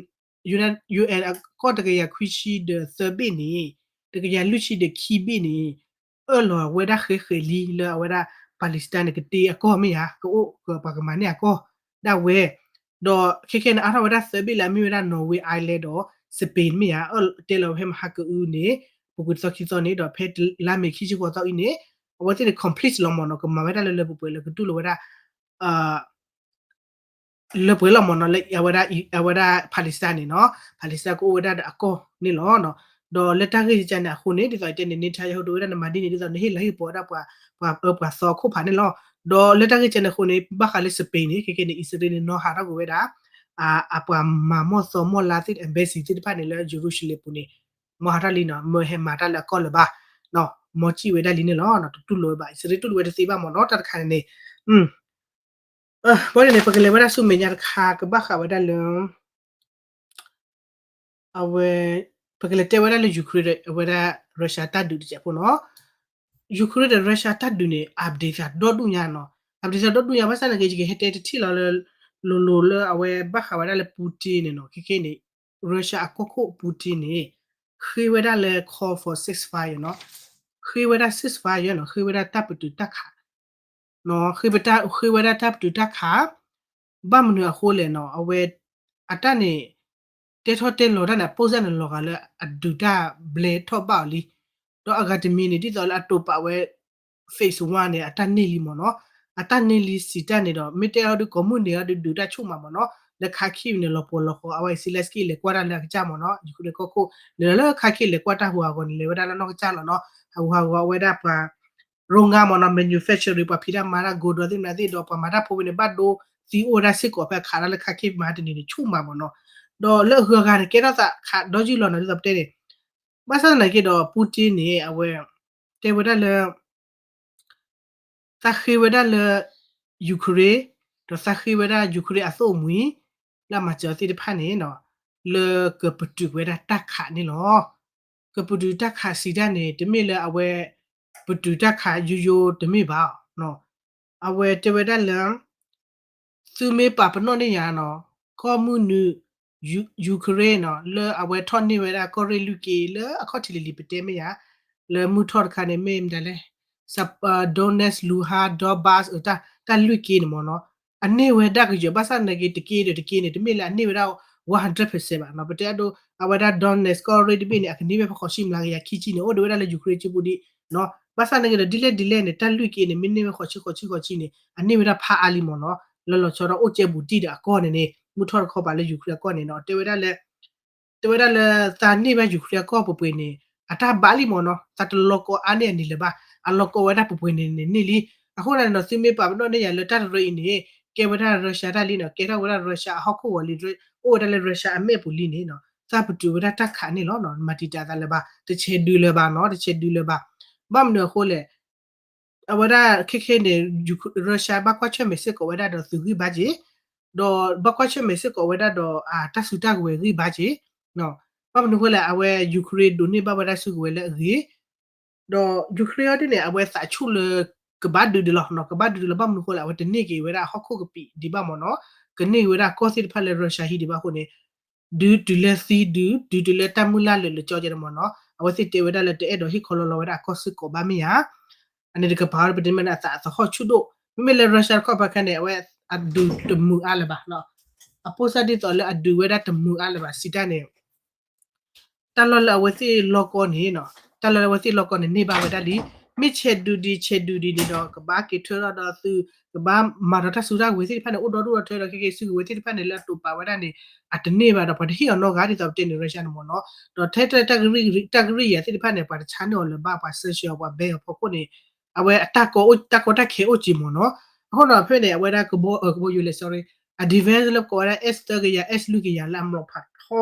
UN ကီၢ်တကယၤခွံဆံဒီးသၢဘ့ၣ်န့ၣ် တကယၤလွံၢ်ဆံဒီးခံဘ့ၣ်န့ၣ် အၢၣ်လီၤဝဲဒၣ်ဃဲးဃဲးလံလၢအဝဲဒၣ် Palestine န့ၣ် ကတ့အကီၢ်မ့ၢ်ဧါ, ကအိၣ်ပှၤကမၤန့ၢ်အကီၢ်ဒၣ်ဝဲ, ဒီးခဲခဲန့ၣ် အါထီၣ်ဝဲဒၣ်သၢဘ့ၣ်လၢအမ့ၢ်ဝဲဒၣ် Norway, Ireland ဒီး Spain မ့ၢ်ဧါ, အၢၣ်တဲလီၤဝဲဖဲမဟါကအုန့ၣ် ပူၤကွံာ်သီခံသီန့ၣ် ဒီးဖဲလါမ့ၤခံဆံဃိးသီအံၤန့ၣ် အဝဲသ့ၣ်န့ၣ် complete လီၤမ့ၢ်နီၤ, ကမၤဝဲဒၣ်လၢလၢပှဲၤပှဲၤလၢကတူၢ်လိာ်ဝဲဒၣ် လၢပှဲၤလီၤမ့ၢ်နီၤ, လၢအဝဲဒၣ် အဝဲဒၣ် Palestine န့ၣ်နီၤ, Palestine ကအိၣ်ဝဲဒၣ်ဒီးအကီၢ်န့ၣ်လီၤ. ဒီးလၢတၢ်ဂ့ၢ်ကန့ၣ်အဃိန့ၣ် ဒ်သိးတဲန့ၣ် Netanyahu ဒိဝဲဒၣ်နမၤဒ်န့ၣ် ဒ်သိးနဟ့ၣ်လီၤဟ့ၣ်ပီၤဝဲဒၣ်ပှၤ ပှၤအၢပှၤသီအခိၣ်ဖးန့ၣ်လီၤ. ဒီးလၢတၢ်ဂ့ၢ်ကန့ၣ်အဃိန့ၣ် ဘၣ်ဃးလၢ Spain န့ၣ် ခဲကဲန့ၣ် အံၣ်စရ့လးန့ၣ် နီၢ်ဟးထီၣ်ကွံာ်ဝဲဒၣ် အပှၤမၤမီၢ်သီမီၢ်လါသ့ၣ် embassy သ့ၣ်တဖၣ်န့ၣ် လၢ Jerusalem ပူၤန့ၣ် မီၢ်ဟးထီၣ်လံနီၤ, မၢဟဲမၤတၢ်လၢအကီၢ်လၢၤဘၣ်, မီၢ်စံၣ်ဝဲဒၣ်လံန့ၣ်လီၤ. တတူၢ်လိာ်ဝဲဘၣ်, အံၣ်စရ့လးတူၢ်လိာ်ဝဲတသ့ဘၣ်မ့ၢ်နီၤ, တၢ်တခါန့ၣ်န့ၣ် ဘၣ်န့ၣ်န့ၣ် ပကလဲၤဝဲဒၣ်ဆူမဲာ်ညါတခါ ကဘၣ်ဃးဝဲဒၣ်လၢ အဝဲ ပကလဲၤတဲဝဲဒၣ်လၢ Ukraine ဒီး အဝဲဒၣ် Russia တၢ်ဒုးတစဲးဖိနီၤ. Ukraine ဒီး Russia တၢ်ဒုးန့ၣ် update သးဒီဒူၣ်ညါနီၤ, update သးဒီဒူၣ်ညါ ဘၣ်ဆၣ်သနာ်က့ ယကဟဲတဲတထံၣ်လီၤလၢ လိၤလိၤလၢအဝဲဘၣ်ဃးဝဲဒၣ်လၢ Putin န့ၣ်နီၤ, ခဲခဲန့ၣ် Russia အကီၢ်ခိၣ် Putin န့ၣ် ဃ့ဝဲဒၣ်လၢ call for ceasefire နီၤ, ဃ့ဝဲဒၣ် ceasefire နီၤ, ဃ့ဝဲဒၣ်တၢ်ပတုာ်တၢ်ခး နီၤ, ဃ့ဝဲဒၣ်တၢ်ပတုာ်တၢ်ခး, ဘၣ်မနုၤအဃိလဲၣ်နီၤ, အဝဲ အတၢ်န့ၣ် တဲထီၣ်တဲလီၤတၢ်န့ၣ် အပိၢ်စၢ်န့ၣ်လီၤဂာ်လၢအဒုးတၢ်ဘျဲထီၣ်ဘၣ်အီၤလံ, ဒီးအဂၤတမံၤန့ၣ် ဒ်သိးလၢအတိာ်ပာ်ဝဲ phase one န့ၣ် အတၢ်န့ၢ်လံမ့ၢ်နီၤ, အတၢ်န့ၢ်လံစံးတၢ်န့ၣ်ဒီး မ့ၢ်တဲအီၤဒုး ကိးမုၢ်နံၤအီၤဒုးဒုးတၢ်ဆူၣ်မးမ့ၢ်နီၤ, လၢခါခံန့ၣ် လီၤပှီၤလီၤဃီ အဝဲ Zelenskyy လဲၤကွၢ်တၢ်လၢအကစၢ်မ့ၢ်နီၤ, Ukraine ကီၢ်ခိၣ် လဲၤလီၤလၢခါခံလဲၤကွၢ်တၢ်ဟူးဟးဂီၤန့ၣ် လဲၤဝဲဒၣ်လၢနီၢ်ကစၢ်လီၤနီၤ, ဟူးဟးဂီၤဝဲဒၣ်ပှၤ ရိငါမ့ၢ်နီၤ, manufacturing ပှၤဖံးတၢ်မၤတၢ် godown သ့ၣ်မနုၤသ့ၣ်ဒီး ပှၤမၤတၢ်ဖိဝဲန့ၣ် ဘၣ်ဒိသံအိၣ်ဝဲဒၣ်စ့ၢ်ကီး ဖဲအခးတၢ်လၢခါခံမဟါတနံၤန့ၣ် ဆူၣ်မးမ့ၢ်နီၤ, ဒီးလၢအဂုၤအဂၤန့ၣ် ကဲထီၣ်သးခးဒီယုၢ်လီၤနီၤ ဒ်သိးပတဲန့ၣ်, ဘၣ်ဆၣ်သနာ်က့ဒီး Putin န့ၣ် အဝဲ တဲဝဲဒၣ်လၢ သးဃ့ဝဲဒၣ်လၢ Ukraine ဒီးသးဃ့ဝဲဒၣ် Ukraine အသိၣ်အမှံၤ လၢအမၤစၢၤအီၤသ့ၣ်တဖၣ်န့ၣ်နီၤ, လၢကပတုာ်ဝဲဒၣ်တၢ်ခးန့ၣ်လီၤ. ကပတုာ်တၢ်ခးစံးတၢ်န့ၣ် တမ့ၢ်လၢအဝဲ ပတုာ်တၢ်ခးယိယိတမ့ၢ်ဘၣ်. အဝဲတဲဝဲဒၣ်လၢ သုမ့ၢ်ပာ်ပနီၣ်န့ၢ်ယၤနီၤ ကီၢ်မုၢ်နုာ် ယူၤခရ့ၣ်နီၤ လၢအဝဲထီၣ်န့ၢ်ဝဲဒၣ်ကီၢ်ရ့ၣ်လွံၢ်က့လၢအခီၣ်ထံးလံၤလံၤ ပတဲမ့ၢ်ယၤ လၢမုၢ်ထီၣ်တခါန့ၣ် မ့ၢ်မတၤလဲၣ် Donetsk, Luhansk, Donbas တၢ်လွံၢ်က့န့ၣ်မ့ၢ်နီၤ အန့ၢ်ဝဲဒၣ်ကယဲၢ် ဘၣ်ဆၣ်သနာ်က့ တက့ဒီးတက့န့ၣ် တမ့ၢ်လၢအန့ၢ်ဝဲဒၣ် one hundred percent ဘၣ်နီၤ ပတဲအဒိ အဝဲဒၣ် Donetsk ကီၢ်ရ့ၣ်တဘ့ၣ်န့ၣ် အကန့ၢ်ဝဲဖဲဃိးဆံမျးကယၤခံဆံန့ၣ် အိၣ်ဒံးဝဲဒၣ်လၢယူၤခရ့ၣ်စုပူၤဒံးနီၤ ဘၣ်ဆၣ်သနာ်က့ဒီး ဒ်လဲၣ်ဒ်လဲၣ်န့ၣ် တၢ်လွံၢ်က့န့ၣ် မ့ၢ်န့ၢ်ဝဲဃိးဆံဃိးဆံဃိးဆံန့ၣ် အန့ၢ်ဝဲဒၣ်ဖးအါလံမ့ၢ်နီၤ လၢလီၤဆီဒီးအိၣ်ကဲဘူးတံၢ်ဒီးအကီၢ်န့ၣ်န့ၣ် မုၢ်ထီၣ်တခီပၤလၢယူၤခရ့ၣ်အကီၢ်န့ၣ်နီၤ တဲဝဲဒၣ်လၢ တဲဝဲဒၣ်လၢသးန့ၢ်ဘၣ်ယူၤခရ့ၣ်အကီၢ်ပှဲၤပှဲၤန့ၣ် အတၢ်ဘၣ်လံမ့ၢ်နီၤ သးတလီၤကီအါန့ၢ်အန့ၣ်လၢၤဘၣ် အလီၤကီဝဲဒၣ်ပှဲၤပှဲၤန့ၣ်န့ၣ်လံ အဃိသတးန့ၣ်ဒီး သုမ့ၢ်ပာ်ပနီၣ်န့ၢ်ယၤလၢတၢ်တရၢအံၤန့ၣ် ကဲဝဲဒၣ် Russia တၢ်လံနီၤ ကဲထီၣ်ဝဲဒၣ် Russia အဟီၣ်ခိၣ်ဂီၤလံ အိၣ်ဝဲဒၣ်လၢ Russia အမဲာ်ပူၤလံန့ၣ်နီၤ သးပတုာ်ဝဲဒၣ်တၢ်ခးန့ၣ်လီၤနီၤ မၤတံာ်တာ်သးလၢၤဘၣ် တဆဲးဒုးလၢၤဘၣ်နီၤ တဆဲးဒုးလၢၤဘၣ် ဘၣ်မနုၤအဃိလဲၣ် အဝဲဒၣ်ခဲခဲန့ၣ် Russia ဘၣ်ကွၢ်ဆၢၣ်မဲာ်စ့ၢ်ကီးဝဲဒၣ်ဒီးသုးဂံၢ်ဘါက့ၤ ဒီးဘၣ်ကွၢ်ဆၢၣ်မဲာ်စ့ၢ်ကီးဝဲဒၣ်ဒီး တၢ်စုတၢ်ကဝဲၤဂံၢ်ဘါက့ၤ ဘၣ်မနုၤအဃိလဲၣ် အဝဲ ယူၤခရ့ၣ်ဒိးန့ၢ်ဘၣ်ဝဲဒၣ်စုကဝဲၤလၢအဂ့ၤ ဒီးယူၤခရ့ၣ်အီၤဒ်န့ၣ် အဝဲသးဆူၣ်လၢ ကဘၣ်ဒုးဒုးလီၤနီၤ ကဘၣ်ဒုးဒုးလီၤ ဘၣ်မနုၤအဃိလဲၣ် အဝဲတန့ၢ်က့ၤဝဲဒၣ်ဟီၣ်ခိၣ်ကပံာ်ဒံးဘၣ်မ့ၢ်နီၤ ကန့ၢ်က့ၤဝဲဒၣ်ကီၢ်သ့ၣ်တဖၣ်လၢ Russia ဟံးဒံးဘၣ်အဃိန့ၣ် ဒုးတုၤလၢသံဒုး ဒုးတုၤလၢတၢ်မုၢ်လၢ်လၢာ်လၢာ်ကၠီကဲန့ၣ်မ့ၢ်နီၤ အဝဲသ့ၣ်တဲဝဲဒၣ်လၢတအဲၣ်ဒိးဟ့ၣ်ခီလီၤလီၤဝဲဒၣ်အကီၢ်စ့ၢ်ကီးဘၣ်မ့ၢ်ဧါ အန့ၣ်တကပၤအီၤ ပတဲမ့ၢ်အသးအသဟီၣ်ဆူၣ်ဒိၣ် မ့မ့ၢ်လၢ Russia တခီပၤခါန့ၣ် အဝဲအဒုးတမုာ်အါလၢၤဘၣ် အပိၢ်စၢ်ဒ်သိးလၢအဒုးဝဲဒၣ်တမုာ်အါလၢၤဘၣ် စံးတၢ်န့ၣ် တၢ်လီၢ်လၢအဝဲသ့ၣ်လီၢ်ကီၢ်န့ၣ်နီၤ တၢ်လီၢ်လၢအဝဲသ့ၣ်လီၢ်ကီၢ်န့ၣ် န့ၢ်ဘၣ်ဝဲဒၣ်လံ မ့ၢ်ဆဲးဒုးဒံး ဆဲးဒုးဒံးန့ၣ်ဒီး ကဘၣ်က့ၤထၢထီၣ်ဒီးသုး ကဘၣ်မၤဒီးတၢ်စုတၢ်ကဝဲၤသ့ၣ်တဖၣ်န့ၣ် အိၣ်ဒီဒူၣ်ဒီထၢဒီး ခဲက့ၤစုကဝဲၤသ့ၣ်တဖၣ်န့ၣ် လၢအတိာ်ပာ်ဝဲဒၣ်န့ၣ် အတန့ၢ်ဘၣ်ဒီး ပှၤတဟ့ၣ်အီၤနီတဂၤ ဒ်သိးပတဲန့ၣ် Russia န့ၣ်မ့ၢ်နီၤ ဒီးထဲတၢ်ကရံၣ်ယၤသ့ၣ်တဖၣ်န့ၣ် ပှၤတဆါန့ၢ်အီၤလၢၤဘၣ် ပှၤ sanction အီၤ ပှၤ ban အီၤဖီခိၣ်န့ၣ် အဝဲအတၢ်ကီတၢ်ကီတၢ်ခဲအိၣ်က့ၤမ့ၢ်နီၤ အဃိဒီးဖဲန့ၣ် အဝဲဒၣ်ကဘီ ကဘီယူၤလဲၣ် sorry အ defense လၢကိးဝဲဒၣ် S သၢကယၤ S လွံၢ်ကယၤလၢအမျိာ်ဖးထီ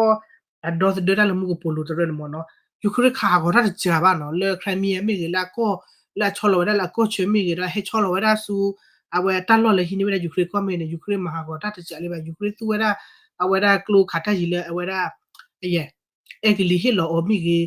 အဒီသဒၢတၢ်လၢမူကပိာ်လိၤတရၢန့ၣ်မ့ၢ်နီၤ ယူၤခရ့ၣ်ခးဟးဂီၤတၢ်တစှၤဘၣ်နီၤ လၢ Crimea မ့ၢ်ဂ့ၤ လၢအကီၢ် လၢအဆီလီၤဝဲဒၣ်လၢအကီၢ်ဆၢမ့ၢ်ဂ့ၤဒီး ဟဲဆီလီၤဝဲဒၣ်ဆူ အဝဲတၢ်လီၢ်လၢဟံးန့ၢ်ဝဲဒၣ်ယူၤခရ့ၣ်ကီၢ်မ့ၢ်န့ၣ် ယူၤခရ့ၣ်မၤဟးဂီၤတၢ်တစှၤလံဘၣ် ယူၤခရ့ၣ်သူဝဲဒၣ် အဝဲဒၣ်ကျိခးတၢ်ယံၤလၢအဝဲဒၣ် အဲကလံးဟ့ၣ်လီၤအီၤမ့ၢ်ဂ့ၤ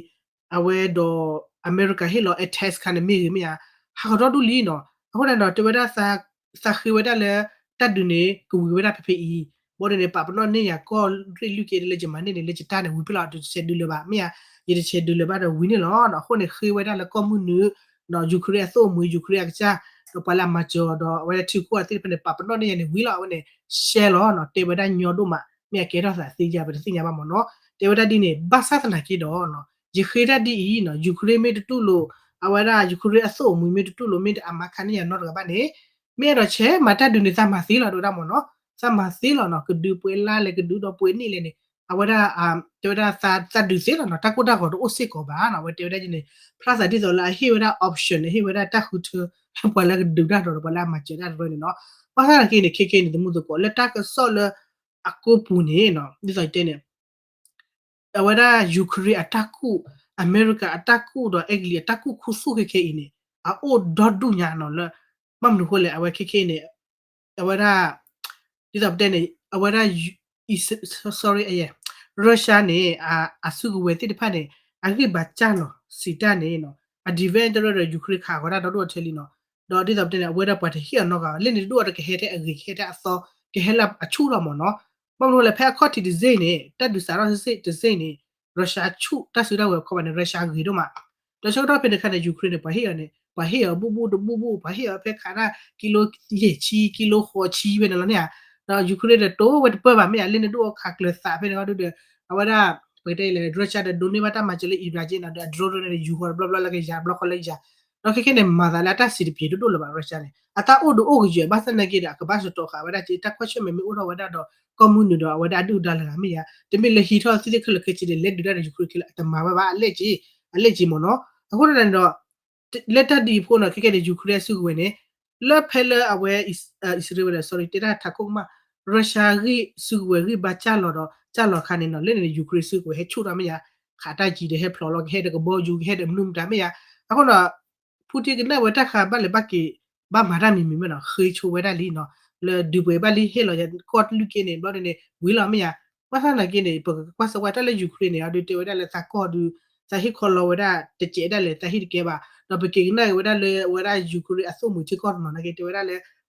အဝဲဒီး အမဲရကၤဟ့ၣ်လီၤ air tax ခါန့ၣ်မ့ၢ်ဂ့ၤမ့ၢ်ဧါ ဟးဂီၤဒီဒူၣ်လံနီၤ အဃိန့ၣ်ဒီးတဲဝဲဒၣ် သးဃ့ဝဲဒၣ်လၢ တၢ်ဒုးန့ၣ် ကဝံၤဝဲဒၣ်ဖဲဖဲအံၤ ဘၣ်ဒီးန့ၣ် ပာ်ပနီၣ်န့ၢ်ယၤကီၢ်ရ့ၣ်လွံၢ်က့လၢယမၤန့ၢ်န့ၣ် လၢယတၢ်န့ၣ်ဝံၤဖဲလီၤ တဆဲးဒုးလၢၤဘၣ် မ့ၢ်ဧါ ယတဆဲးဒုးလၢၤဘၣ်ဒီးဝံၤန့ၣ်လီၤ အဃိန့ၣ်ဃ့ဝဲဒၣ်လၢကီၢ်မုၢ်နုာ် ယူၤခရ့ၣ်အသိၣ်အမှံၤ ယူၤခရ့ၣ်အကစၢ် ဒီးပှၤလၢအမၤစၢၤအီၤဒီး အဝဲဒၣ်ထံခိၣ်အသ့ၣ်တဖၣ်န့ၣ် ပာ်ပနီၣ်န့ၢ်ယၤန့ၣ်ဝံၤလီၤ အဝဲန့ၣ် ရှဲလီၤနီၤ တဲဝဲဒၣ်ညီဒိၣ်မး မ့ၢ်အကဲထီၣ်သးသ့ယါ ပတသ့ၣ်ညါဘၣ်မ့ၢ်နီၤ တဲဝဲဒၣ်ဒ်န့ၣ် ဘၣ်ဆၣ်သနာ်က့ဒီး ယဃ့တၢ်ဒ်အံၤနီၤ ယူၤခရ့ၣ်မ့ၢ်တတူၢ်လိာ် အဝဲဒၣ်ယူၤခရ့ၣ်အသိၣ်အမှံၤမ့ၢ်တတူၢ်လိာ် မ့ၢ်တအမၤခါန့ၢ်ယၤနီတဂၤဘၣ်န့ၣ် မ့ၢ်အဲၣ်ဒိးဆဲးမၤတၢ်ဒုးန့ၣ် သးမၤသ့လီၤ တဲဝဲဒၣ်မ့ၢ်နီၤ သးမၤသ့လီၤနီၤ ကဒုးပှဲၤလါလဲၣ် ကဒုးဒီးပှဲၤနံၣ်လဲၣ်န့ၣ် အဝဲဒၣ် တဲဝဲဒၣ်သးဒုးသ့လီၤနီၤ တၢ်ကိၢ်တၢ်ဂီၤတအိၣ်စ့ၢ်ကီးဘၣ်နီၤ အဝဲတဲဝဲဒၣ်ဒ်န့ၣ် ဖျါသးဒ်သိးလၢအဟ့ၣ်ဝဲဒၣ် option န့ၣ် ဟ့ၣ်ဝဲဒၣ်တၢ်ဃုထၢ ပှၤလၢကဒုးတၢ်ဒီး ပှၤလၢအမၤစၢၤတၢ်တရၢန့ၣ်နီၤ ဘၣ်ဆၣ်သနာ်က့န့ၣ် ခဲခဲန့ၣ် သမူသကိး လၢတၢ်ကစီၣ်လၢ အကိပူၤန့ၣ်နီၤ ဒ်သိးယတဲန့ၣ် အဝဲဒၣ်ယူၤခရ့ၣ်အတၢ်ကူၣ် အမဲရကၤအတၢ်ကူၣ်ဒီးအဲကလံးအတၢ်ကူၣ်ခူသူၣ်ခဲခဲအံၤန့ၣ် အအိၣ်ဒီဒူၣ်ညါနီၤလၢ ဘၣ်မနုၤအဃိလဲၣ် အဝဲခဲခဲအံၤန့ၣ် အဝဲဒၣ် ဒ်သိးပတဲန့ၣ် အဝဲဒၣ် sorry အယဲၢ် Russia န့ၣ် အစုကဝဲၤသ့ၣ်တဖၣ်န့ၣ် အဂံၢ်ဘါစၢ်လီၤစံးတၢ်န့ၣ်နီၤ အ defense တရၢဒီး ယူၤခရ့ၣ်ခးဂီၤတၢ်ဒီဒူၣ်အီၤထဲလံနီၤ ဒီးဒ်သိးပတဲန့ၣ် အဝဲဒၣ်ပှၤတဟ့ၣ်အီၤနီတဂၤ လၢန့ၣ်တဒူၣ်အီၤတကဟဲထဲအဂ့ၤ ကဟဲထဲအသီ ကဟဲလၢအဆူၣ်လီၤမ့ၢ်နီၤ ဘၣ်မနုၤလဲၣ် ဖဲအခီၣ်ထံးတစ့ၢ်န့ၣ် တၢ်ဒုးစးထီၣ်တစ့ၢ်န့ၣ် Russia ဆူၣ်တၢ်စုတၢ်ဝဲၤခီဘၣ်န့ၣ် Russia ဂ့ၤဒိၣ်မး ဒီးဆၢကတီၢ်ဖဲန့ၣ်အခါန့ၣ် ယူၤခရ့ၣ်န့ၣ် ပှၤဟ့ၣ်အီၤန့ၣ် ပှၤဟ့ၣ်အီၤဘူၣ်ဘူၣ်တဘူၣ်ဘူၣ် ပှၤဟ့ၣ်အီၤဖဲခးတၢ် ကံလိယဲၢ်ဆံ ကံလိဃိးဆံဖဲန့ၣ်လီၤန့ၣ်ဧါ ဒီးယူၤခရ့ၣ်ဒီးတိၢ်ဝဲတပၢၢ်ဘၣ် မ့ၢ်ဧါ လၢန့ၣ်ဒူၣ်အီၤခးကျၢၤသးဖဲန့ၣ်အီၤဒုဒီး အဝဲဒၣ် ပကတဲလဲၣ် Russia ဒီးဒိးန့ၢ်ဘၣ်တၢ်မၤစၢၤလၢ Iran က့နီၤ ဒီးအ drone န့ၣ်ယူၤဃီၤတဘျီဘျီလၢကယၤ ဘျီဃီလၢကယၤ ဒီးခဲခဲန့ၣ် မၤသးလၢအတၢ်စံးတပျဲၤတဒိၣ်လၢၤဘၣ် Russia န့ၣ် အတၢ်အိၣ်ဒုးအိၣ်ကယဲၢ် ဘၣ်ဆၣ်သနာ်က့ဒီး အကဘၣ်စတီၤဃာ်ဝဲဒၣ်က့ တၢ်ကွၢ်ဆၢၣ်မဲာ်မ့ၢ်အိၣ်ထီၣ်ဝဲဒၣ်ဒီး ကီၢ်မုၢ်နုာ်ဒီး အဝဲဒၣ်အဒုၣ်အဒါလၢအဂၤမ့ၢ်ဧါ တမ့ၢ်လၢဟံးထီၣ်သ့ၣ်သ့ၣ်ခဲလၢာ်ခဲဆ့န့ၣ် လဲၤဒုးတၢ်ဒီးယူၤခရ့ၣ်ခဲလၢာ် အတမၤဝဲဘၣ် အလဲၣ်က့ အလဲၣ်က့မ့ၢ်နီၤ အဃိသတးန့ၣ်ဒီး လၢတၢ်ဒ်အံၤအဃိနီၤ ခဲခဲန့ၣ် ယူၤခရ့ၣ်အစုကဝဲၤန့ၣ် လၢဖဲလၢအဝဲ အံၣ်စရ့လးဝဲဒီး sorry တဲတၢ်ထးခိၣ်ကမၣ် Russia ဂံၢ်စုကဝဲၤဂံၢ်ဘါစၢ်လီၤဒီး စၢ်လီၤခါန့ၣ်နီၤ လၢန့ၣ်န့ၣ် ယူၤခရ့ၣ်စုကဝဲၤဟဲဆူၣ်ထီၣ်မ့ၢ်ဧါ ခးတၢ်ယံၤဒီးဟဲဖျိးလီၤ ကဟဲဒီးကဘီယူၤ ကဟဲဒီးမနုၤမတၤမ့ၢ်ဧါ အဃိဒီး Putin ကနၣ်ဝဲတၢ်ဃးဘၣ်လဲၤဘၣ်က့ၤ ဘၣ်မၤတၢ်မံၤမံၤမ့ၢ်နီၤ ဃ့ဆိဝဲဒၣ်လံနီၤ လၢဒုးပှဲၤဘၣ်လံ ဟ့ၣ်လီၤယၤကီၢ်တလုၢ်က့န့ၣ် ဘျီန့ၣ်န့ၣ် ဝံၤလီၤမ့ၢ်ဧါ ဘၣ်ဆၣ်သနာ်က့န့ၣ် ပကကွၢ်စၢၤဝဲတၢ်လၢယူၤခရ့ၣ်န့ၣ် အဒုးတဲဝဲဒၣ်လၢသးကီၢ်ဒုး သးဟ့ၣ်ခီလီၤဝဲဒၣ်တစဲးဒၣ်လဲာ် သးဟ့ၣ်တကဲဘၣ်. ဒီးပက့ၤကနၣ်က့ၤဝဲဒၣ်လၢ အဝဲဒၣ် Ukraine အသိၣ်မှံၤထံကီၢ်တနီၤနာ်က့ တဲဝဲဒၣ်လၢ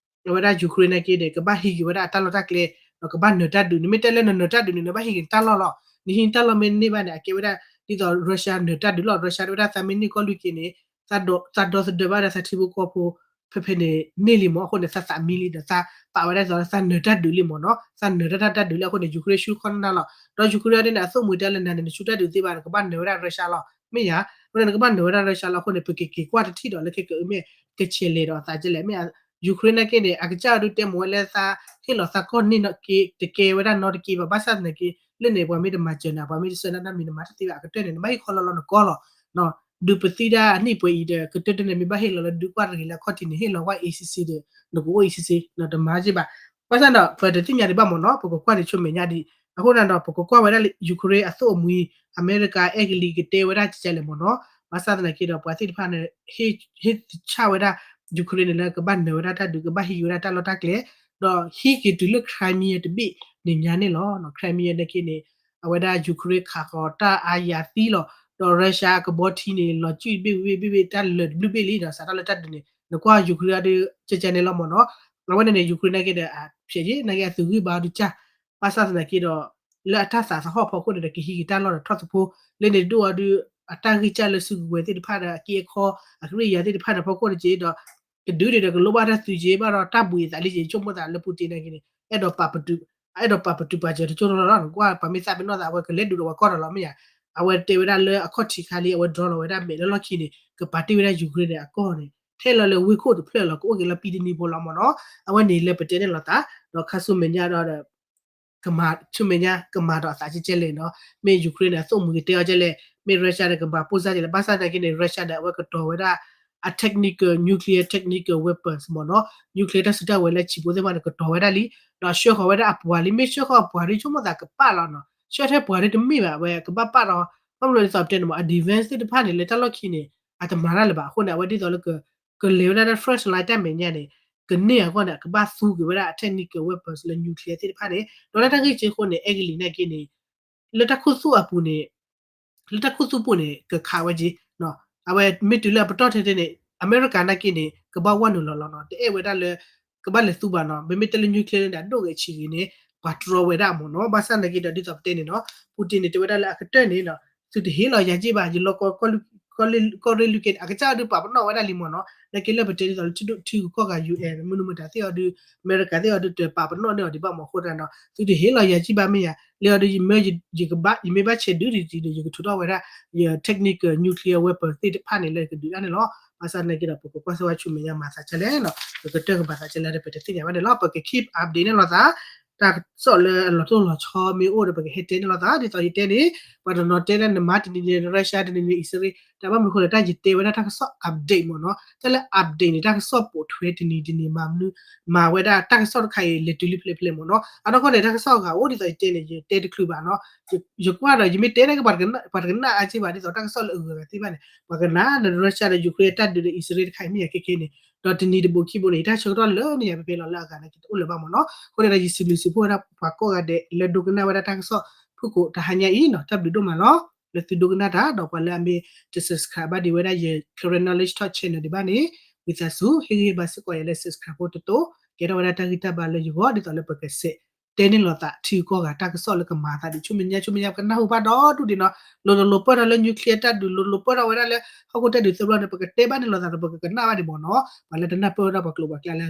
အဝဲဒၣ် Ukraine နာ်က့န့ၣ် ကဘၣ်ဟံးက့ၤဝဲဒၣ်အတၢ်လီၢ်တၢ်ကျဲ ဒီးကဘၣ်နၢၤတၢ်ဒုးန့ၣ် မ့ၢ်တဲလၢနနၢၤတၢ်ဒုးန့ၣ် နဘၣ်ဟံးက့ၤနတၢ်လီၢ်လီၤ. နဟံးနတၢ်လီၢ်မ့ၢ်န့ၢ်ဘၣ်န့ၣ် အကဲဝဲဒၣ် ဒ်သိး Russia နၢၤတၢ်ဒုးလီၤ. Russia တဲဝဲဒၣ်သးမ့ၢ်န့ၢ်ကီၢ်လွံၢ်က့န့ၣ် သးဒီသဒၢဘၣ်ဒီးသးထံဖိကီၢ်ဖိ ဖဲဖဲန့ၣ်န့ၢ်လံမး. အဃိန့ၣ် သးသးမံလံဒီး သးပာ်ဝဲဒၣ်ဒ်သိးလၢသးနၢၤတၢ်ဒုးလံမးနီၤ. သးနၢၤတၢ်တၢ်ဒုးလံအဃိန့ၣ် Ukraine ဆူခီၣ်နၢ်လီၤ. ဒီး Ukraine ဒ်န့ၣ် အသိၣ်မှံၤတဲလၢနၤန့ၣ် နဆူတၢ်ဒုးသ့ဘၣ်န့ၣ် ကဘၣ်နၢၤဝဲဒၣ် Russia လီၤ မ့ၢ်ယၤ. အဃိန့ၣ် နကဘၣ်နၢၤဝဲဒၣ် Russia လီၤအဃိန့ၣ် ပကက့ၤကွၢ်တထံၣ်ဒီးလၢခဲကမ့ၢ် ကဆဲးလဲၤဒီးအသးကဲလဲၣ် မ့ၢ် Ukraine နာ်က့န့ၣ် အကစၢ်အဒုးတဲမ့ၢ်ဝဲလၢသး ဟ့ၣ်လီၤသးကီၢ်န့ၣ်နီၢ်က့ တကဲဝဲဒၣ်နီတက့ဘၣ်. ဘၣ်ဆၣ်သနာ်က့ လၢန့ၣ် ပှၤမ့ၢ်တမၤစၢၤနၤ ပှၤမ့ၢ်တဆှၢနၤတၢ်မံၤ နမၤတသ့ဘၣ်. အကတၢၢ်န့ၣ် နဘၣ်ဟ့ၣ်ခီလီၤလီၤနကီၢ်လီၤ. ဒုးပသံတၢ်အနံၣ်ပှဲၤအံၤဒီး ကတၢၢ်တၢၢ်န့ၣ် မ့ၢ်ဘၣ်ဟ့ၣ်လီၤလၢဒုးကွၢ်တဂ့ၤလၢအခီၣ်ထံးန့ၣ် ဟ့ၣ်လီၤကွၢ် A C C ဒီး နကအိၣ် A C C တမၤက့ဘၣ်. ဘၣ်ဆၣ်ဒီး ပတသ့ၣ်ညါဒံးဘၣ်မ့ၢ်နီၤ ပကကွၢ်န့ၣ်ဆူမဲာ်ညါဒံး. အဃိန့ၣ်ဒီး ပကကွၢ်ဝဲဒၣ်လၢ Ukraine အသိၣ်အမှံၤ အမဲရကၤအဲကလံးကတဲဝဲဒၣ်ကဲလဲၣ်မ့ၢ်နီၤ. ဘၣ်ဆၣ်သနာ်က့ဒီး ပှၤသ့ၣ်တဖၣ်န့ၣ် ဟ့ၣ်ဆၣ်ဝဲဒၣ် Ukraine န့ၣ်လၢကဘၣ်နၢၤဝဲဒၣ်တၢ်ဒုး ကဘၣ်ဟံးက့ၤဝဲဒၣ်တၢ်လီၢ်တၢ်ကျဲ ဒီးဟံးက့ၤတုၤလၢ Crimea တဘ့ၣ်န့ၣ်ညါန့ၣ်လီၤ. Crimea နာ်က့န့ၣ် အဝဲဒၣ် Ukraine ခးဃီၤတၢ်အါယၤသံလီၤ. ဒီး Russia အကဘီထံန့ၣ် လီၤစုၣ်တဘ့ၣ်ဝံၤဘ့ၣ်ဘ့ၣ်ဘ့ၣ် တၢ်လၢာ်တဘျုးဘ့ၣ်လံဒီး စးထီၣ်လၢတၢ်ဒုးန့ၣ် နကွၢ် Ukraine အဒုး ကဲကဲန့ၣ်လီၤမ့ၢ်နီၤ. အဝဲန့ၣ်န့ၣ် Ukraine နာ်က့ဒီး အဖျဲးယ့ၣ် နာ်က့အသုးဂံၢ်ဘါအီၤဒုးကၢ် ဘၣ်ဆၣ်သနာ်က့ဒီး လၢအတၢ်သးသဟီၣ်ဖီခိၣ်န့ၣ်ဒီး ကဟံးက့ၤတၢ်လီၢ်ဒီးထီၣ်သဖိ လၢန့ၣ်တဒိၣ်အီၤဒုး အတၢ်ဂံၢ်စၢ်လၢစုကဝဲၤသ့ၣ်တဖၣ်ဒီး အက့အခီ အကရံၣ်ယၤသ့ၣ်တဖၣ်န့ၣ်ဖီခိၣ်န့ၣ်က့ဒီး ကဒုးန့ၣ်ဒီးကလိၣ်ဘၣ်တၢ်သုးက့ဘၣ်ဒီးတၢ်ဘှံးအသးလံက့ ဆိကမိၣ်သးလၢ Putin နာ်က့န့ၣ် အဲၣ်ဒိးပာ်ပတုာ် အဲၣ်ဒိးပာ်ပတုာ်ပာ်စၢၤတကၠိတလီၢ်လီၤ နကွၢ်ပှၤမ့ၢ်သးပ့ၤနီၣ်သး အဝဲကလဲၤဒုးဒီးပှၤကီၢ်ဒီးလီၤ မ့ၢ်ယၤ အဝဲတဲဝဲဒၣ်လၢအခီၣ်ထံးခါလံ အဝဲဒြီလီၤဝဲဒၣ်မဲာ်လၢလီၢ်ခံန့ၣ် ကပာ်တ့ၢ်ဝဲဒၣ် Ukraine န့ၣ်အကီၢ်န့ၣ် ထဲလီၤလၢဝ့ၢ်ခိၣ်တဖျၢၣ်လီၤ ကအိၣ်က့ၤလီၤပံတနံၤဖိလီၤမ့ၢ်နီၤ. အဝဲန့ၣ်လၢပတဲန့ၣ်လီၤသး ဒီးခါဆူမဲာ်ညါဒီး ဆူမဲာ်ညါကမၤဒီးအသးကဲကဲလဲၣ်နီၤ. မ့ၢ် Ukraine န့ၣ် အသိၣ်မှံၤကတဲအီၤကဲလဲၣ်, မ့ၢ် Russia န့ၣ် ကမၤပိၢ်စၢ်ကဲလဲၣ်. ဘၣ်ဆၣ်သနာ်က့န့ၣ် Russia န့ၣ် အဝဲကတီၤဝဲဒၣ် အ technical nuclear technical weapons မ့ၢ်နီၤ, nuclear တၢ်စုတၢ်ဝဲၤလၢဆံးဖိသ့ၣ်တဖၣ်န့ၣ် ကတီၤဝဲဒၣ်လံ, ဒီးဆှၢဃီၤဝဲဒၣ်အပှၤလံ, မ့ၢ်ဆှၢဃီၤအပှၤဒ်ဆိကမိၣ်သးကပာ်လီၤနီၤ, ဆှၢထဲပှၤဒ်တမ့ၢ်ဘၣ် အဝဲကဘၣ်ပာ်ဒီး ဘၣ်မနုၤဒ်သိးပတဲန့ၣ်မ့ၢ် အ defense သ့ၣ်တဖၣ်န့ၣ် လၢတၢ်လီၢ်ခံန့ၣ် အတမၤတၢ်လၢၤဘၣ်. အဃိန့ၣ် အဝဲဒ်သိးလၢ ကလဲၤဝဲဒၣ်လၢ first line တၢ်မဲာ်ညါန့ၣ် ကန့ၢ်အဂီၢ်န့ၣ် အကဘၣ်သူက့ၤဝဲဒၣ်အ technical weapons လၢ nuclear သ့ၣ်တဖၣ်န့ၣ်, ဒီးလၢတၢ်ဂ့ၢ်က့အဃိန့ၣ် အဲကလံးနာ်က့န့ၣ် လၢတၢ်ခူသူၣ်အပူၤန့ၣ် လၢတၢ်ခူသူၣ်ပူၤန့ၣ် ကခးဝဲက့ၤ, အဝဲမ့ၢ်တုၤလၢအပတီၢ်ထဲထဲန့ၣ် အမဲရကၤနာ်က့န့ၣ် ကဘၣ်ဝဲနုာ်လီၤလီၤနီၤ, တအဲၣ်ဝဲဒၣ်လၢ ကဘၣ်လဲၤသူဘၣ်နီၤ, မ့မ့ၢ်တဲလၢ nuclear န့ၣ် အဒိၣ်ဂ့ၤဆံးဂ့ၤန့ၣ် ပှၤတြီဝဲဒၣ်မ့ၢ်နီၤ. ဘၣ်ဆၣ်နာ်က့ဒီး ဒ်သိးပတဲန့ၣ်နီၤ Putin န့ၣ် တဲဝဲဒၣ်လၢအကတၢၢ်န့ၣ်နီၤ သုတဟ့ၣ်လီၤယၤက့ဘၣ်, ယလီၢ်ကီၢ်ရ့ၣ်လွံၢ်ကဲန့ၣ် အကစၢ်ဒုးပာ်ပနီၣ်ဝဲဒၣ်လံမ့ၢ်နီၤ, နာ်က့လၢပတဲဒ်သိးလၢထံဒိၣ်ထံဂုၤကီၢ်ဂၤ UN မနုၤမတၤသ့ၣ်အီၤဒုး အမဲရကၤသ့ၣ်အီၤဒုး တပာ်ပနီၣ်န့ၢ်အီၤဒံးဘၣ်မ့ၢ်အဃိသတးနီၤ, သုတဟ့ၣ်လီၤယၤက့ဘၣ်မ့ၢ်ယၤ, လၢအီၤဒုး ယမ့ၢ်ဘၣ်ဆဲးဒုးဒံးဒံးဒီး ယကထုးထီၣ်ဝဲဒၣ် ယ technical nuclear weapon သ့ၣ်တဖၣ်န့ၣ်လၢယကဒုးဒၣ်န့ၣ်လီၤ. ဘၣ်ဆၣ်နာ်က့ဒီး ပကကွၢ်စၢၤဝဲဆူမဲာ်ညါမၤသးဒ်လဲၣ်နီၤ, ပကတၢၢ်ကမၤသးဒ်လဲၣ်ဒီး ပတသ့ၣ်ညါဘၣ်န့ၣ်လီၤ. ပက keep update န့ၣ်လိာ်သး တၢ်ကစီၣ်လၢအလီၤတိၢ်လီၤဆီမ့ၢ်အိၣ်ဒီး ပကဟဲတဲန့ၣ်လိာ်သး, ဒ်သိးယတဲန့ၣ် ပှၤတနီၤတဲဒၣ်နမၤတနံၤန့ၣ် Russia တနံၤန့ၣ် အံၣ်စရ့လး, တၢ်ဘၣ်မနုၤအဃိလဲၣ် တၢ်ယတဲဝဲဒၣ်တၢ်ကစီၣ် update မ့ၢ်နီၤ, တၢ်လၢ update န့ၣ် တၢ်ကစီၣ်ပိာ်ထွဲတနံၤတနံၤ မၤမနုၤ မၤဝဲဒၣ်တၢ်ကစီၣ်တခါအံၤ လဲၤတုၤလံဖဲလဲၣ်ဖဲလဲၣ်မ့ၢ်နီၤ. အနီၢ်ကီၢ်န့ၣ် တၢ်ကစီၣ်အဂၤအိၣ်ဒ်သိးယတဲန့ၣ် ယတဲတချုးဘၣ်နီၤ, ယကွၢ်ဒီး ယမ့ၢ်တဲန့ၣ်က ပှၤတကနၣ်အါက့ဘၣ်, ဒ်သိးတၢ်ကစီၣ်လၢအဂုၤအဂၤသ့ၣ်တဖၣ်န့ၣ် ပှၤကနၣ် Russia ဒီး Ukraine တၢ်ဒုးဒီး အံၣ်စရ့လးတခါအံၤ မ့ၢ်ယၤခဲခဲန့ၣ် ဒီးတနံၤတဘိးခံဘိးန့ၣ် ယတၢ်ဆၢကတီၢ်လၢန့ၣ်ယၤဖဲဖဲလီၤ လၢအဂၤနာ်က့တအိၣ်လၢၤဘၣ်မ့ၢ်နီၤ. အဃိန့ၣ်ဒီး ယစံးဘျုးစံးဖှိၣ်ဝဲဒၣ်ပှၤကိးဂၤဒဲးလၢဒိကနၣ်ဝဲဒၣ်တၢ်ကစီၣ်ဖုၣ်ကိာ်တဟါညါအံၤနီၤ, တၢ်ဘျုးဒိၣ်မးလီၤ. လၢသုဒိကနၣ်တၢ် ဒီးပှၤလၢအမ့ၢ်တ subscribe ဘၣ်ဒံးဝဲဒၣ်ယ Karen Knowledge Talk channel ဒံးဘၣ်န့ၣ် ဝံသးစူၤ ဟ့ၣ်ဂံၢ်ဟ့ၣ်ဘါစ့ၢ်ကီးယၤလၢ subscribe ဖိတတိၤ ကဲထီၣ်ဝဲဒၣ်တၢ်ဂံၢ်တၢ်ဘါလၢယဂီၢ် ဒ်သိးလၢပကဆဲးတဲန့ၢ်လိာ်သးထံဂုၤကီၢ်ဂၤတၢ်ကစီၣ်လၢကမၤသးဒ်ဆူမဲာ်ညါ ဆူမဲာ်ညါပကနၢ်ဟူဘၣ်ဒီဒူၣ်ဒံးနီၤ, လိၤလိၤလိၤပၢၢ်ထီၣ်လၢ nuclear တၢ်ဒုး လိၤလိၤပၢၢ်ထီၣ်ဝဲဒၣ်လၢ ဟီၣ်ခိၣ်တၢ်ဒုးသၢဘျီန့ၣ် ပကတဲဘၣ်န့ၢ်လိာ်သးဒီး ပကကနၣ်ဘၣ်ဒံးမ့ၢ်နီၤ, ပှၤလၢတနၢ်ပၢၢ်ဝဲဒၣ်ပှၤကျိာ်ပှၤကျဲလၢ